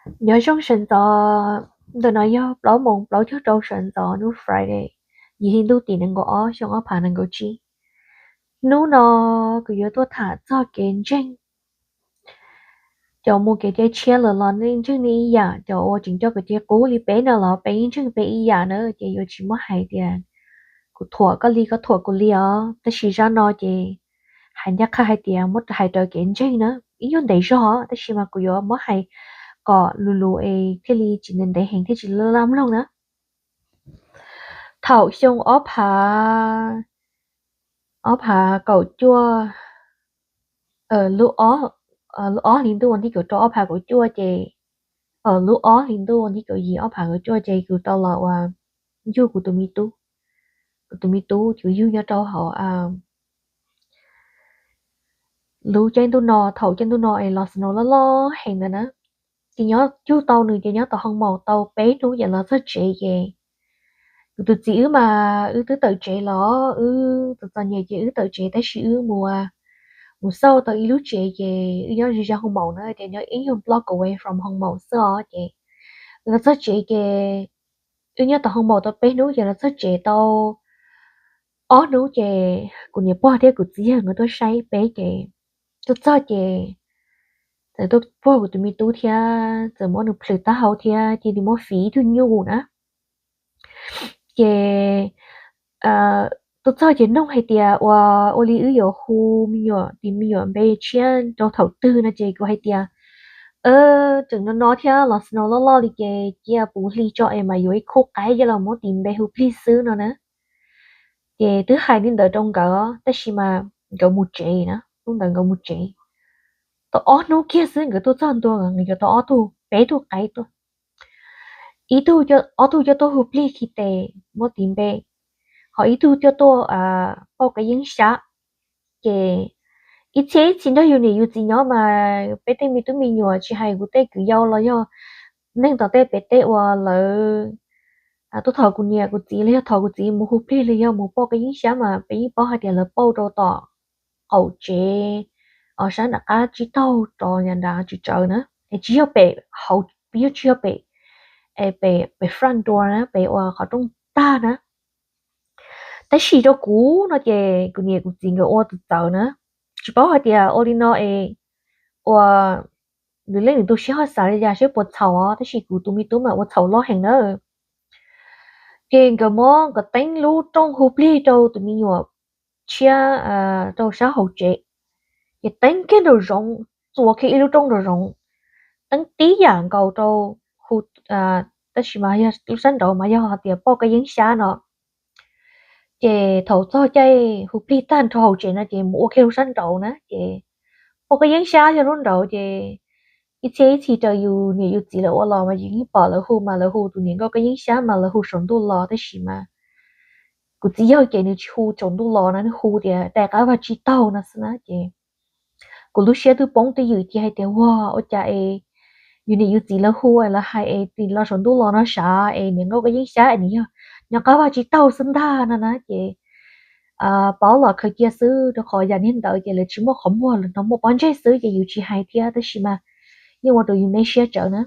Nyob zoo sawv ntxov, ntawm no yog plaub moos plaub caug rau sawv ntxov hnub Friday, yim hli ntuj tim nees nkaum ob xyoo ob phav nees nkaum tsib. Hnub no kuv yuav tuaj tham txog kev ntseeg. Cov mus kev cai tshiab lawm los nej ntseeg nej ib yam, cov uas tseem coj kev cai qub li peb no los peb yeej ntseeg peb ib yam na, ces yuav tsis muab hais tias kuv thuam koj li koj thuam kuv li os. Tab sis zaj no ces hais ncaj qha hais tias muab hais raws kev ntseeg na, ib nyuag ntev zog tab sis mas kuv yuav muab hais kom lus lus es thiaj li tsis ntev ntev heev thiaj tsis laj laj mloog na. Thaum xyoo ob phav, ob phav kaum cuaj, lub ob, lub ob hli ntuj vas thib kaum rau ob phav kaum cuaj ces, lub ob hli ntuj vas thib kaum yim ob phav kaum cuaj ces kuv tau los ua yug kuv tus me tub. Kuv tus me tub kuv yug nyob rau hauv lub caij ntuj no, thaum caij ntuj no es los snow loj loj heev ntawd na. Ces nyob yug tau nws ces nyob tom hoo maum tau peb hnub ces los txog tsev ces kuv tus txiv wb mas wb twb tawm tsev los wb txom txom nyem ces wb tawm tsev tab sis wb mus, mus xauj tau ib lub tsev ces wb nyob ze ze hoo maum na, ces nyob ib nyuag block away from hoo maum xwb os. Ces los txog tsev ces wb nyob tom hoo maum tau peb hnub ces los txog tsev tau ob hnub ces kuv niam pog thiab kuv txiv yawg nkawd tuaj saib peb ces tuaj txog ces txawm tuaj puag kuv tus me tub thiab txawm muab nws plhws taub hau thiab cia li muab fiv ib tug nyuj na. Ces tuaj txog ces noog hais tias ua, ua li wb yuav hu me nyuam, tis me nyuam npe tshiab rau thaum twg no ces kuv hais tias tseem no no thiab los snow loj loj li ces cia puv hli tso es mas yuav ib khub qaib coj los muab tis npe hu plig xwb no na. Ces twb hais li ntawd rau nkawd tab sis mas nkawd mus tsev na, hnub ntawd nkawd mus tsev. Tau ob hnub kiag xwb nkawd tuaj txog ntua nkawd yuav tau ob tug, peb tug qaib tuaj. Ib tug, ob tug coj tuaj hu plig khi tes muab tis npe, ho ib tug coj tuaj pauj qe yeeb xyab. Ces ib txhia ib txhis nrog yus niam yus txiv nyob mas peb tej me tub me nyuam tsis hais kuv tej kwv yau los yog neeg tom tej pem teb uas lawv tuaj thov kuv niam kuv txiv los yog thov kuv txiv mus hu plig los yog mus pauj qe yeeb xyab mas peb yeej paub hais tias lawv pauj rau tom qaum tsev, sab nram qab tsib taug rov nram tswv tsawv na, es tsis yog pem hauv, yog tsis yog pem, pem, pem front door na, pem uas qhov rooj tag na. Tab sis rau kuv no ces kuv niam kuv txiv nkawd ua txawv txawv na, tsis paub hais tias ua li no es ua nws leej nws tu siab ho xav li cas seb puas txhaum os, tab sis kuv tus me tub mas ua txhaum loj heev na. Ces nkawd muab nkawd teeb lub rooj hu plig rau tus me nyuam tshiab rau sab hauv tsev, ces teeb kiag nraum zoov, txuas kiag ib lub rooj nraum zoov, teeb tib yam nkaus rau hu, tab sis mas yog lub sab nraud mas yog hais tias pauj qe yeeb xyab no. Ces thaum txog caij hu plig tag nrho hauv tsev no ces mus ua kiag lub sab nraud na, ces pauj qe yeeb xyab yog lub nraud ces ib txhia ib txhis raws yus niam yus txiv lawv ua los mas yus yeej pom lawv hu mas lawv hu tus niam nkauj qe yeeb xyab mas lawv hu saum ntuj los tab sis mas kuv txiv yawg ces nws tsis hu saum ntuj los na, nws hu tias dai qab vaj tsib taug no xwb na. Ces kuv lub siab twb poob twb ywm cia hais tias ua, ua cas es yus niam yus txiv lawv hu lawv hais es tis los saum ntuj los no sav es niam nkauj qe yeeb xyab es nws yog nyob qab vaj tsib taug xwb ntag no na. Ces paub los khaws cia xwb rau qhov yam niag ntawd ces lawv tsis muaj qhov muag, lawv hnov muaj pob ntseg xwb ces yus tsis hais thiab tab sis mas yeej ua rau yus me siab tsawv na.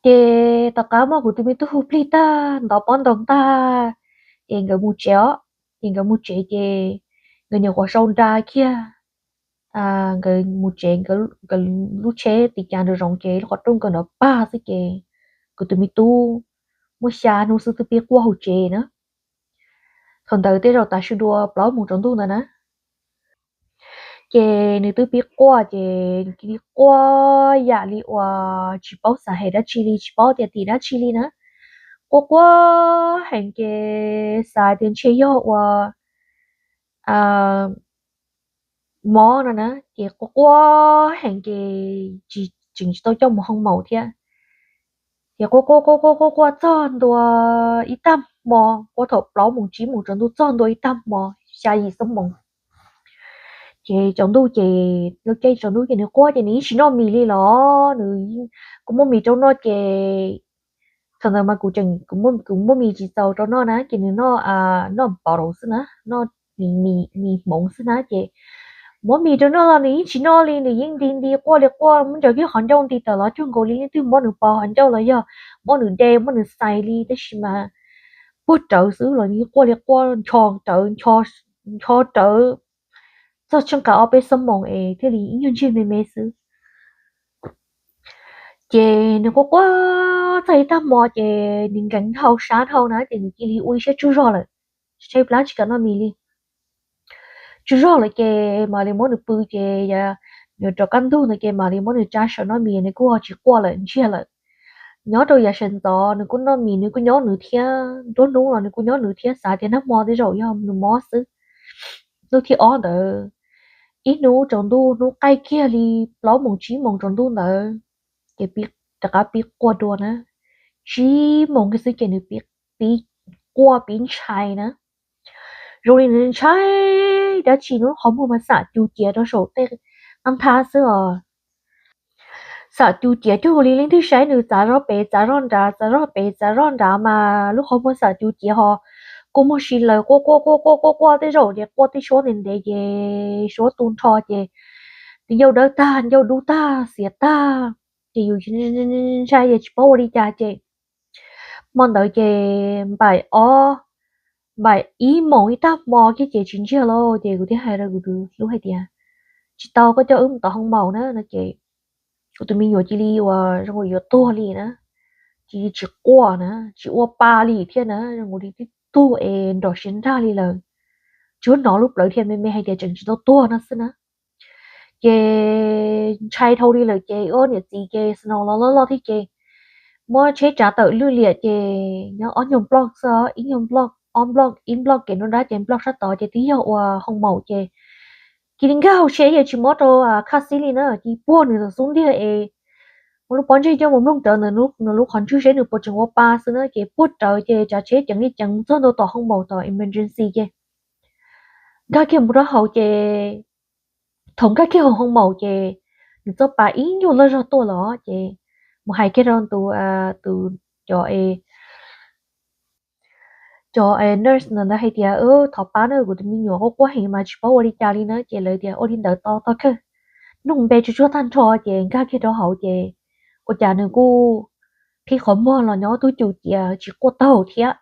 Ces tom qab muab kuv tus me tub hu plig tag ntov pob ntoo tag, ces nkawd mus tsev os. Ces nkawd mus tsev ces nkawd nyuam qhuav sau nra kiag, nkawd mus tsev, nkawd lub tsheb tis cas nraum zoov ces lub qhov rooj nkawd nrov pag xwb ces kuv tus me tub muaj xya hnub xwb twb pib quaj hauv tsev na. Thaum ntawd tej zaum tav su dua plaub moos tsaus ntuj ntawd na. Ces nws twb pib quaj ces nws cia li quaj yam li uas tsis paub xav hem dab tsi li, tsis paub tias tim dab tsi li na. Quaj quaj heev ces xav tias ntshe yog ua mob no na, ces quaj quaj heev ces tsis, tseem tsis tau coj mus hoo maum thiab. Ces quaj quaj quaj quaj quaj quaj txog ntua ib tag hmo, quaj thaum plaub moos tsib moos tsaus ntuj txog ntua ib tag hmo xya yim xuab moos. Ces tsaus ntuj ces lub caij tsaus ntuj ces nws quaj ces nws yeej tsis noj mis li los nws, kuv muab mis rau noj ces thaum ntawd mas kuv tseem, kuv muab mis tsis txaus rau noj na ces nws noj, noj npaum xwb na, noj mis hmoov xwb na ces muab mis rau noj los nws yeej tsis noj li, nws yeej nti nti quaj li quaj, muab ntsaws kiag qhov ncauj nti tawm los cuag nkaus li leej twg muab nws pos qhov ncauj los yog muab nws de muab nws xais li, tab sis mas puag rawv xwb los nws quaj li quaj, ncho rawv, ncho rawv txog tsheej qas ob peb xuab moos es thiaj li ib nyuag ntsiag me me xwb. Ces nws quaj quaj txog ib tag hmo ces nws nkees dhau sab dhau na ces nws cia li ua ib siab tsaug zog lawm, tshaib plab tsis kam noj mis li. Tsaug zog lawm ces mam li muab nws pw ces yuav rov kaj ntug ntawd ces mam li muab nws tsa sawv noj mis, nws kuj tsis quaj lawm, ntsiag lawm. Nyob rau yav sawv ntxov nws kuj noj mis, nws kuj nyob nws thiab, nruab hnub los nws kuj nyob nws thiab, xav tias nag hmo tej zaum yog nws mob xwb. Hnub thib ob ntawd, ib hnub tsaus ntuj, hnub qaij kiag li plaub moos tsib moos tsaus ntuj ntawd, ces rov qab pib quaj dua na. Tsib moos kiag xwb ces nws pib quaj pib ntshai na. Zoo li nws ntshai dab tsi, nws lub qhov muag mas xam cus ciav rau saum tej qab nthab xwb os. Xam cus ciav cuag li leej twg saib nws txav zog pem txav zog nrad, txav zog pem txav zog nrad mas lub qhov muag xam cus ciav ho kua muag si lawm, quaj quaj quaj quaj quaj quaj, tej zaum ces quaj tej suab ntev ntev ces suab tu nrho ces nws ncauj dawb tag, ncauj dub tag, xiav tag, ces yus ntshai ces tsis paub ua li cas ces hmo ntawd ces npaim ob, npaim ib moos ib tag hmo kiag ces tsis ntsiag lauj. Ces kuv thiaj hais rau kuv tus hlub hais tias, tsis tau, koj coj wb mus tom hoo maum na no ces kuv tus me nyuam cia li ua zoo yuav tuag li na, cia li tsis quaj na, tsis ua pa li thiab na, zoo li twb tuag es nrom siav nrag li lawm, tsuas hnov lub plawv dhia me me hais tias tseem tsis tau tuag no xwb na. Ces ntshai dhau li lawm ces ob niam txiv ces snow los loj loj thiab ces muab tsheb tsav tawm lwj liam ces nyob ob nyuag nploj xwb, ib nyuag nploj ob nploj, ib nploj kev nruab nrab ces nploj sab tod ces twb yog ua hoo maum ces cia li nkag hauv tsheb ces tsis mob rau Khaj Xib li na, cia li puag nws xub ntiag es muab lub pob ntseg coj mus mloog rawv ntawm nws lub qhov ntswg seb nws puas tseem ua pa xwb na ces puag rawv ces tsav tsheb ceev li ceev txog ntua tom hoo maum tom emergency ces nkag kiag mus rau hauv ces thaum nkag kiag hauv hoo maum ces nws txoj pa ib nyuag loj zog tuaj los ces mus hais kiag rau tus, tus, cov, cov nurse ntawd hais tias, thov pab na, kuv tus me nyuam quaj quaj heev mas tsis paub ua li cas li na. Ces lawv tias ua li ntawd tau, tau kawg. Nug npe tsuag tsuag tag nrho ces nkag kiag rau hauv ces ua cas nws kuj qhib qhov muag los nyob tub cum ciav tsis quaj taug thiab.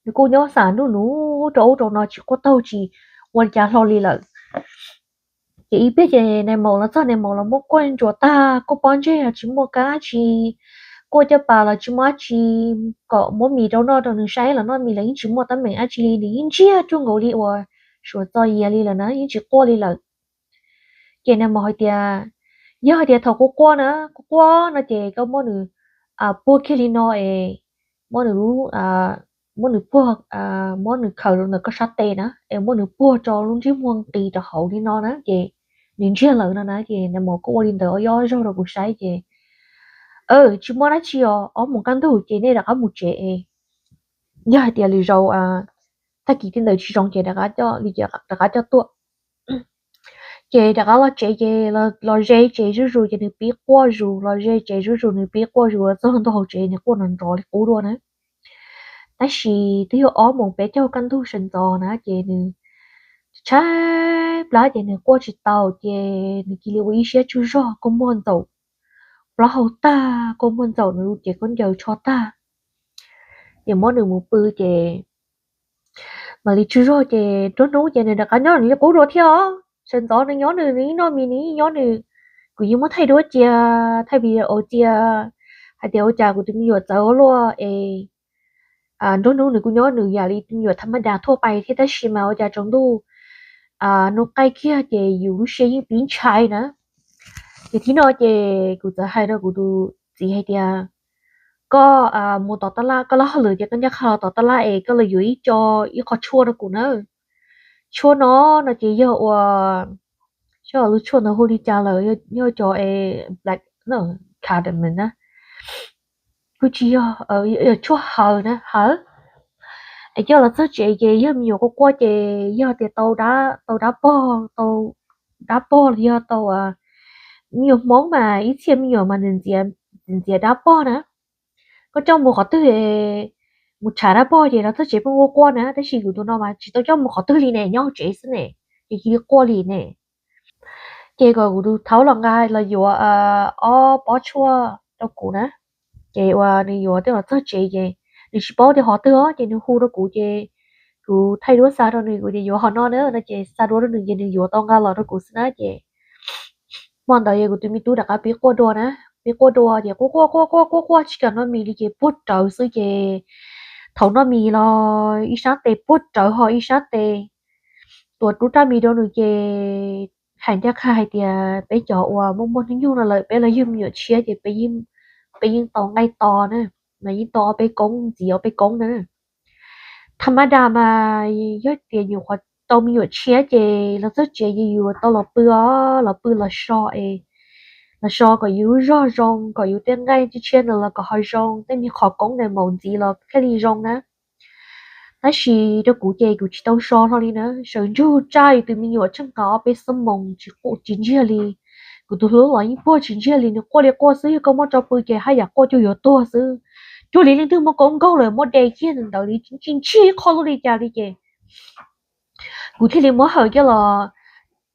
Nws kuj nyob xam nub nub rau ub rau no tsis quaj taug tsis ua li cas hlo li lawm. Ces ib pliag ces nais maum los txog, nais maum los muab kuaj ntsuas tag, kuaj pob ntseg los tsis muaj kab dab tsi, kuaj caj pas los tsis muaj dab tsi, kom muab mis rau noj rau nws saib los noj mis los yeej tsis muaj teeb meem dab tsi li, nws yeej ntsiag cuag nkaus li uas suav txo yias li lawm na, yeej tsis quaj li lawm. Ces nais maum hais tias, yog hais tias thaum quaj quaj na, quaj quaj no ces koj muab nws puag kiag li no es muab nws lub, muab nws puag, muab nws khaws rau ntawm koj sab tes na es muab nws puag rau lub ntsej muag nqis rau hauv li no na ces nws ntsiag lawm no na. Ces nais maum kuj ua li ntawd ob zaug rau kuv saib ces, tsis muaj dab tsi os, ob moos kaj ntug ces nej rov qab mus tsev es yog hais tias lwm zaus tag kis tej ntawd tsis zoo ces rov qab coj tuaj. Ces rov qab los tsev ces los ze tsev zuj zus ces nws pib quaj zus, los ze tsev zuj zus nws pib quaj zus, txog ntua hauv tsev nws quaj nrov nrov li qub dua na. Tab sis twb yog ob moos peb caug kaj ntug sawv ntxov na ces nws tshaib plab ces nws quaj tsis tau ces nws cia li ua ib siab tsaug zog, kua muag ntxaum, plaub hau tag, kua muag ntxaum nws ces khaub ncaws tsho tag. Ces muab nws mus pw ces mam li tsaug zog ces nruab hnub ces nws rov qab nyob nws li qub dua thiab os. Sawv ntxov nws nyob nws, nws yeej noj mis nws yeej nyob nws. Kuv yeej muab thaij duab cia, thaij video cia hais tias ua cas kuv tus me nyuam txawv ua luaj es nruab hnub nws kuj nyob nws yam li tus me nyuam tham ma das thuaj pais thiab tab sis mas ua cas tsaus ntuj hnub qaij kiag ces yus lub siab yeej pib ntshai na. Ces thib no ces kuv txawm hais rau kuv tus txiv hais tias, koj mus tom tab laj, koj laj hauj lwm ces koj ncaj qha los tom tab laj es koj los yuav ib co, ib qho tshuaj rau kuv na. Tshuaj no no ces yog ua, xyov lub tshuaj ntawd hu li cas lawm, yog cov e black cardamom na, kuj tsis yog, yog tshuaj hawv na, hawv. Es coj los txog tsev ces yog me nyuam quaj quaj ces yog tias tau, tau dab pog, tau dab pog los yog tau, me nyuam Hmoob mas ib txhia me nyuam mas nws ntxias dab pog na. Koj coj mus qhov twg, mus tshav dab pog ces los txog tsev pheej quaj quaj na, tab sis kuv tus no mas tsis tau coj mus qhov twg li ne, nyob hauv tsev xwb ne, ces cia li quaj li ne. Ces kom kuv tus thaub los nqa los yuav ob pob tshuaj rau kuv na. Ces uas nws yuav tej los txog tsev ces nws tsis paub tias qhov twg os, ces nws hu rau kuv ces kuv thaij duab xa rau nws, kuv tias yuav qhov no na no ces xa duab rau nws ces nws yuav tau nqa los rau kuv xwb na. Ces hmo ntawd yog kuv tus me tub rov qab pib quaj dua na, pib quaj dua ces quaj quaj quaj quaj quaj quaj tsis kam noj mis li ces puag rawv xwb ces thaum noj mis los ib sab tes puag rawv ho ib sab tes tuav rub rab mis rau nws ces hais ncaj qha hais tias peb cov uas muaj muaj hnub nyoog no lawm peb los yug me nyuam tshiab ces peb yeej tau nqaij to na, mas yeej tau ob peb koob ntxiv ob peb koob na. Tha ma das mas yog tias yus qhuav tau me nyuam tshiab ces los txog tsev ces yus tau los pw os, los pw los so es los so kom yus lub zog zoo, kom yus tej nqaij tshiab tshiab ntawd los kom ho zoo, tej me qhov koob ntawd maum ntxiv los thiaj li zoo na. Tab sis rau kuv ces kuv tsis tau so hlo li na, sawv ntsug tsaj yus tus me nyuam tsheej nqa ob peb xuab moos tsis quaj tsis ntsiag li. Kuv tus hlub los yeej puag tsis ntsiag li, nws quaj li quaj xwb, yog koj muab tso pw ces haj yam quaj cuag yuav tuag xwb. Cuag li leej twg muab koob nkaug lawm muab de kiag ntawd li, tsis ntsiag ib qho luaj li cas li ces kuv thiaj li muab hawm coj los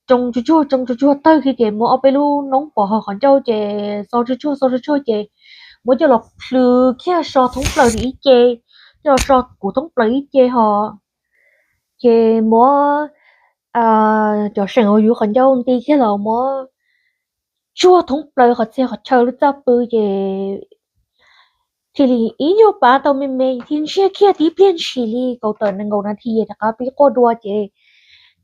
tsoo tsuag tsuag tsoo tsuag tsuag tawg kiag ces muab ob peb lub noob pov hauv qhov ncauj ces xo tsuag tsuag xo tsuag tsuag ces muab coj los plhws kiag so thoob plaws nws ib ce, coj los so kuv thoob plaws ib ce ho ces muab cov seem uas yus qhov ncauj nti kiag los muab tsuag thoob plaws qhov txhia qhov chaw lub txaj pw ces thiaj li ib nyuag pab tau me me thiaj ntsiag kiag tib pliag ntshis li kaum tawm nees nkaum nas this rov qab pib quaj dua ces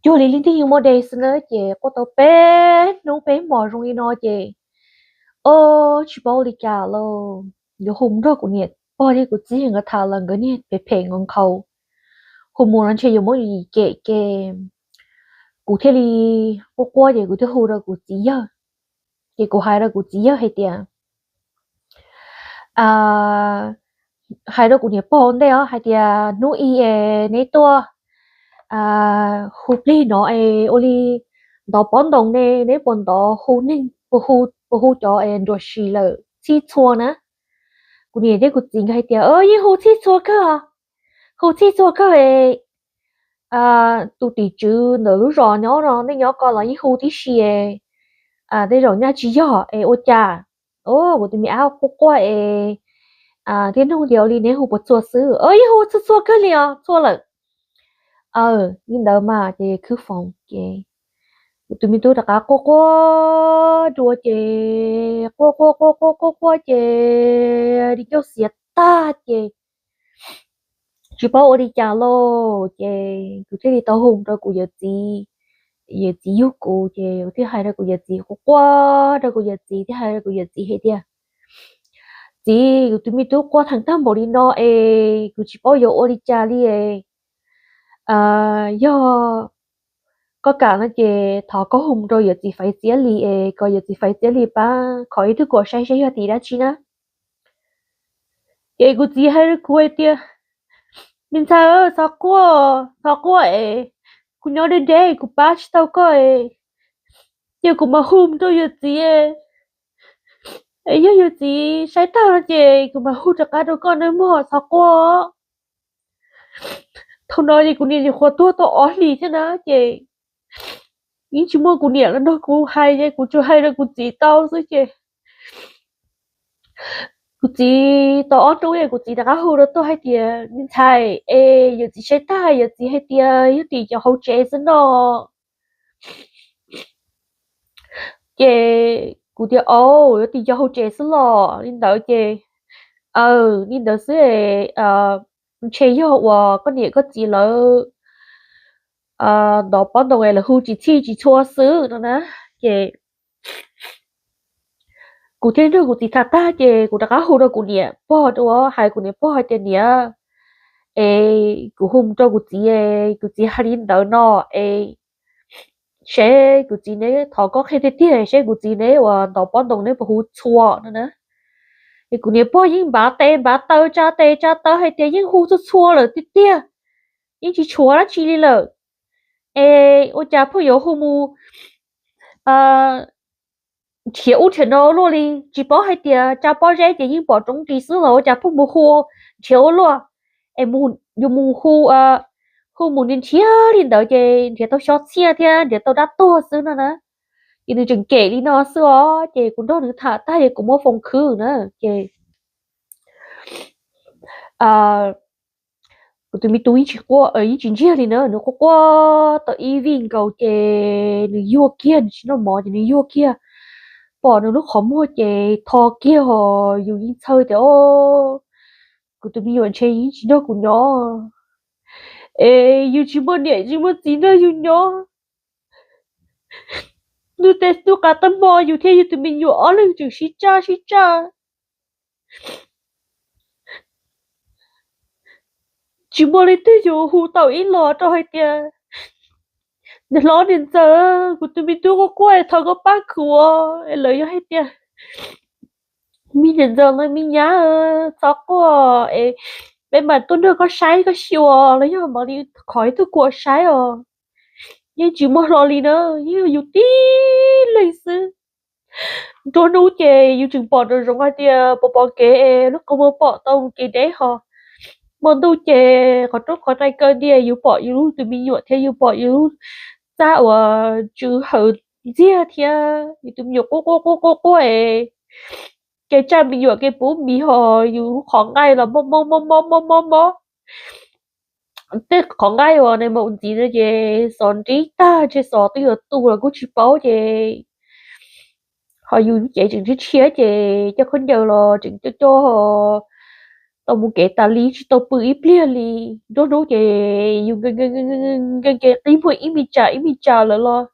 cuag li leej twg yeej muab de xwb na ces quaj tau peb hnub peb hmos zoo li no ces o tsis paub ua li cas lauj, yuav hu mus nrog kuv niam pog thiab kuv txiv nkawd tham los nkawd niag phem phem nkaus nkhaus, hu mus los ntshe yuav muab yus yim cem ces kuv thiaj li quaj quaj ces kuv thiaj hu rau kuv txiv yawg. Ces kuv hais rau kuv txiv yawg hais tias, hais rau kuv niam pog ua ntej os hais tias hnub ib es neb tuaj hu plig no es ua li ntov pob ntoos ne, neb puas ntov hu neeg, puas hu cov es nruam sim lawm txhij txhua na? Kuv niam thiab kuv txiv nkawd hais tias yeej hu txhij txhua kawg, hu txhij txhua kawg es tus tim tswv ntawm lub zos nyob no nej nyob ko los yeej hu tib si es tej zaum nyaj tsis yog es ua cas. Kuv tus me ab quaj quaj es thiaj nug tias ua li neb hu puas txhua xwb, yeej hu txhua txhua kawg li os, txhua lawm. Li ntawd mas ces khwb foom ces kuv tus me tub rov qab quaj quaj dua ces quaj quaj quaj quaj quaj quaj ces li ncauj xiav tag ces tsis paub ua li cas lauj ces kuv thiaj li tau hu rau kuv yawm txiv, yawm txiv yug kuv ces kuv thiaj hais rau kuv yawm txiv, kuv quaj rau kuv yawm txiv thiaj hais rau kuv yawm txiv hais tias txiv, kuv tus me tub quaj theem tag npaum li no es kuv tsis paub yuav ua li cas li es yog koj kam no ces thov koj hu mus rau yawm txiv Faiv Txiab Lis es kom yawm txiv Faiv Txiab Lis pab kho ib tug kuam saib seb yog tim dab tsi na. Ces kuv txiv hais rau kuv hais tias me ntxhais, txhob quaj, txhob quaj es kuv nyob deb deb kuv pab tsis tau koj es ces kuv mam hu mus rau yawm txiv es yog yawm txiv saib tag no ces kuv mam hu rov qab rau koj nawb mog, txhob quaj. Thaum no ces kuv niam nyuam qhuav tuag tau ob hlis thiab na ces yeej tsis muaj kuv niam los nrog kuv hais ces kuv tsuas hais rau kuv txiv tau xwb ces kuv txiv tau ob hnub es kuv txiv rov qab hu rau tuaj hais tias me ntxhais es yawm txiv saib tag yawm txiv hais tias yog tim cov hauv tsev xwb no ces kuv tias au, yuav tim cov hauv tsev xwb los li ntawd ces aw, li ntawd xwb es ntshe yog uas koj niam koj txiv lawv ntov pob ntoo es lawv hu tsis txhij tsis txhua xwb no na. Ces kuv thiaj nrog kuv txiv tham tag ces kuv rov qab hu rau kuv niam pog dua, hais kuv niam pog hais tias niam es kuv hu mus rau kuv txiv es kuv txiv hais li ntawd no es seb kuv txiv neb thov koj qhia tiag tiag seb kuv txiv neb uas ntov pob ntoo neb puas hu txhua no na. Es kuv niam pog yeej npav tes npav taw tsa tes tsa taw hais tias yeej hu txhua txhua lawm tiag tiag, yeej tsis tshuav dab tsi li lawm. Es ua cas pheej yuav hu mus nrhiav ub nrhiav no luaj li, tsis paub hais tias tsa pob zeb ces yeej pom roob ris xwb los ua cas pheej mus hu nrhiav ua luaj. Es yuav mus hu, hu mus nrhiav li ntawd ces nrhiav tau xyov txhiaj thiab nrhiav tau dab tuag xwb no na. Ces nws tseem cem li no xwb os, ces kuv nrog nws tham tag ces kuv muab foos khwb na. Ces kuv tus me tub yeej tsis quaj, yeej tsis ntsiag li na, nws quaj quaj tau ib vij nkaus ces nws yuag kiag, nws tsis noj mov ces nws yuag kiag, pom nws lub qhov muag ces tho kiag os. Yus yeej txhawj tias o, kuv tus me nyuam ntshe yeej tsis nrog kuv nyob, es yus tsis muaj niam tsis muaj txiv nrog yus nyob. Ntuj tes ntuj qab tag hmo yus thiab yus tus me nyuam ob leeg tseem sib tsaj sib tsaj, tsis muaj leej twg yus hu tau ib los rau hais tias, niam hlob niam ntxawm, kuv tus me tub quaj quaj es thov koj pab khwv es lawv yuav hais tias, me niam ntxawm no me nyab, txhob quaj es peb mam tuaj nrog koj saib koj xyuas los yog mam li qhov ib tug kuam saib os. Yeej tsis muaj hlo li na, yeej yus tib leeg xwb. Nruab hnub ces yus tseem pom nraum zoov hais tias pos pom kev es lub qhov muag pom tau mus kev deb ho. Hmo ntuj ces qhov rooj qhov rai kaw ntiag yus pom yus lub tus me nyuam thiab yus pom yus lub txaj uas tsw hawm ntxiag thiab yus tus me nyuam quaj quaj quaj quaj quaj es kev tsaj me nyuam kev pub mis ho yus lub qhov nqaij los mob mob mob mob mob mob mob. Tej qhov nqaij uas nws mus ntxiv no ces xov nrib tag ntshe xov twb yuav tu los kuj tsis paub ces ho yus cev tseem tshiab tshiab ces coj khaub ncaws los tseem coj coj tau mus kev tas li tsis tau pw ib pliag li. Nruab hnub ces yus nkees nkees qib muag ib me tsam ib me tsam lawm los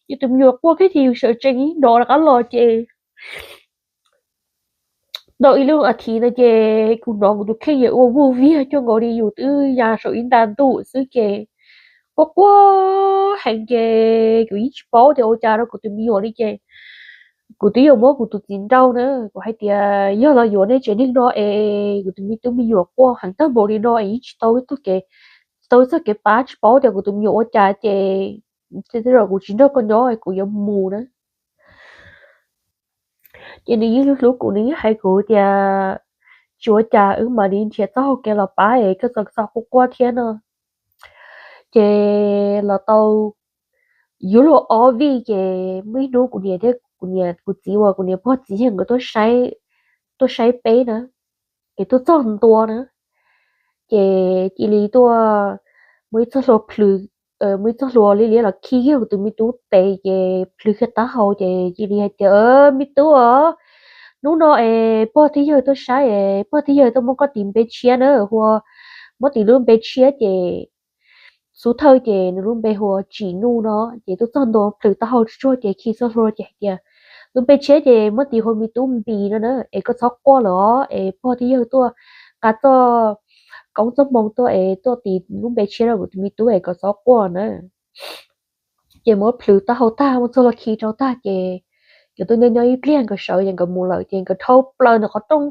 yus tus me nyuam quaj kiag ces yus sawv tsees hnov rov qab los ces tau ib lub as thiv no ces kuv hnov kuv tus kheej yuav ua vuj viag cuag nkaus li yus twb ya saum ib nta ntuj xwb ces quaj quaj heev ces kuv yeej tsis paub tias ua cas rau kuv tus me nyuam li ces kuv twb yuav muab kuv tus txiv nrauj na, kuv hais tias yog los yuav nej tsev neeg no es kuv tus me tub me nyuam quaj heev tag npaum li no es yeej tsis tau ib txoj kev, tsis tau ib txoj kev pab, tsis paub tias kuv tus me nyuam ua cas ces tej zaum kuv tsis nrog koj nyob kuv yuav mus na. Ces nws yeej hlub hlub kuv, nws yeej hais kuv tias tsis ua cas, wb mam li nrhiav txoj hau kev los pab es koj txhob quaj quaj thiab no. Ces los tau yuav luag ob vij ces muaj ib hnub kuv niam thiab kuv niam kuv txiv uas kuv niam pog txiv yawg nkawd tuaj saib peb na, es tuaj txog ntua na, ces cia li tuaj muaj ib txoj hlua plhws, muaj ib txoj hlua liab liab los khi kiag kuv tus me tub tes ces plhws kiag taub hau ces cia li hais tias, me tub os, hnub no es pog thiab yawg tuaj saib es pog thiab yawg tuaj muab koj tis npe tshiab na, hu ua, muab tis lub npe tshiab ces xub thawj ces nws lub npe hu ua Tsim Nuj no, ces tuaj txog ntua plhws taub hau tsuag tsuag ces khi txoj hlua ces hais tias, lub npe tshiab ces muab tis hu ua me tub Npis no na, es koj txhob quaj lawm os, es pog thiab yawg tuaj nqa txoj koob txoj hmoo tuaj es tuaj tis lub npe tshiab rau kuv tus me tub es koj txhob quaj na. Ces muab plhws taub hau tag muab txoj hlua khi rau tag ces nkawd tuaj nyob nyob ib pliag nkawd sawv ces nkawd mus lawm ces nkawd dhau plaws ntawm qhov rooj,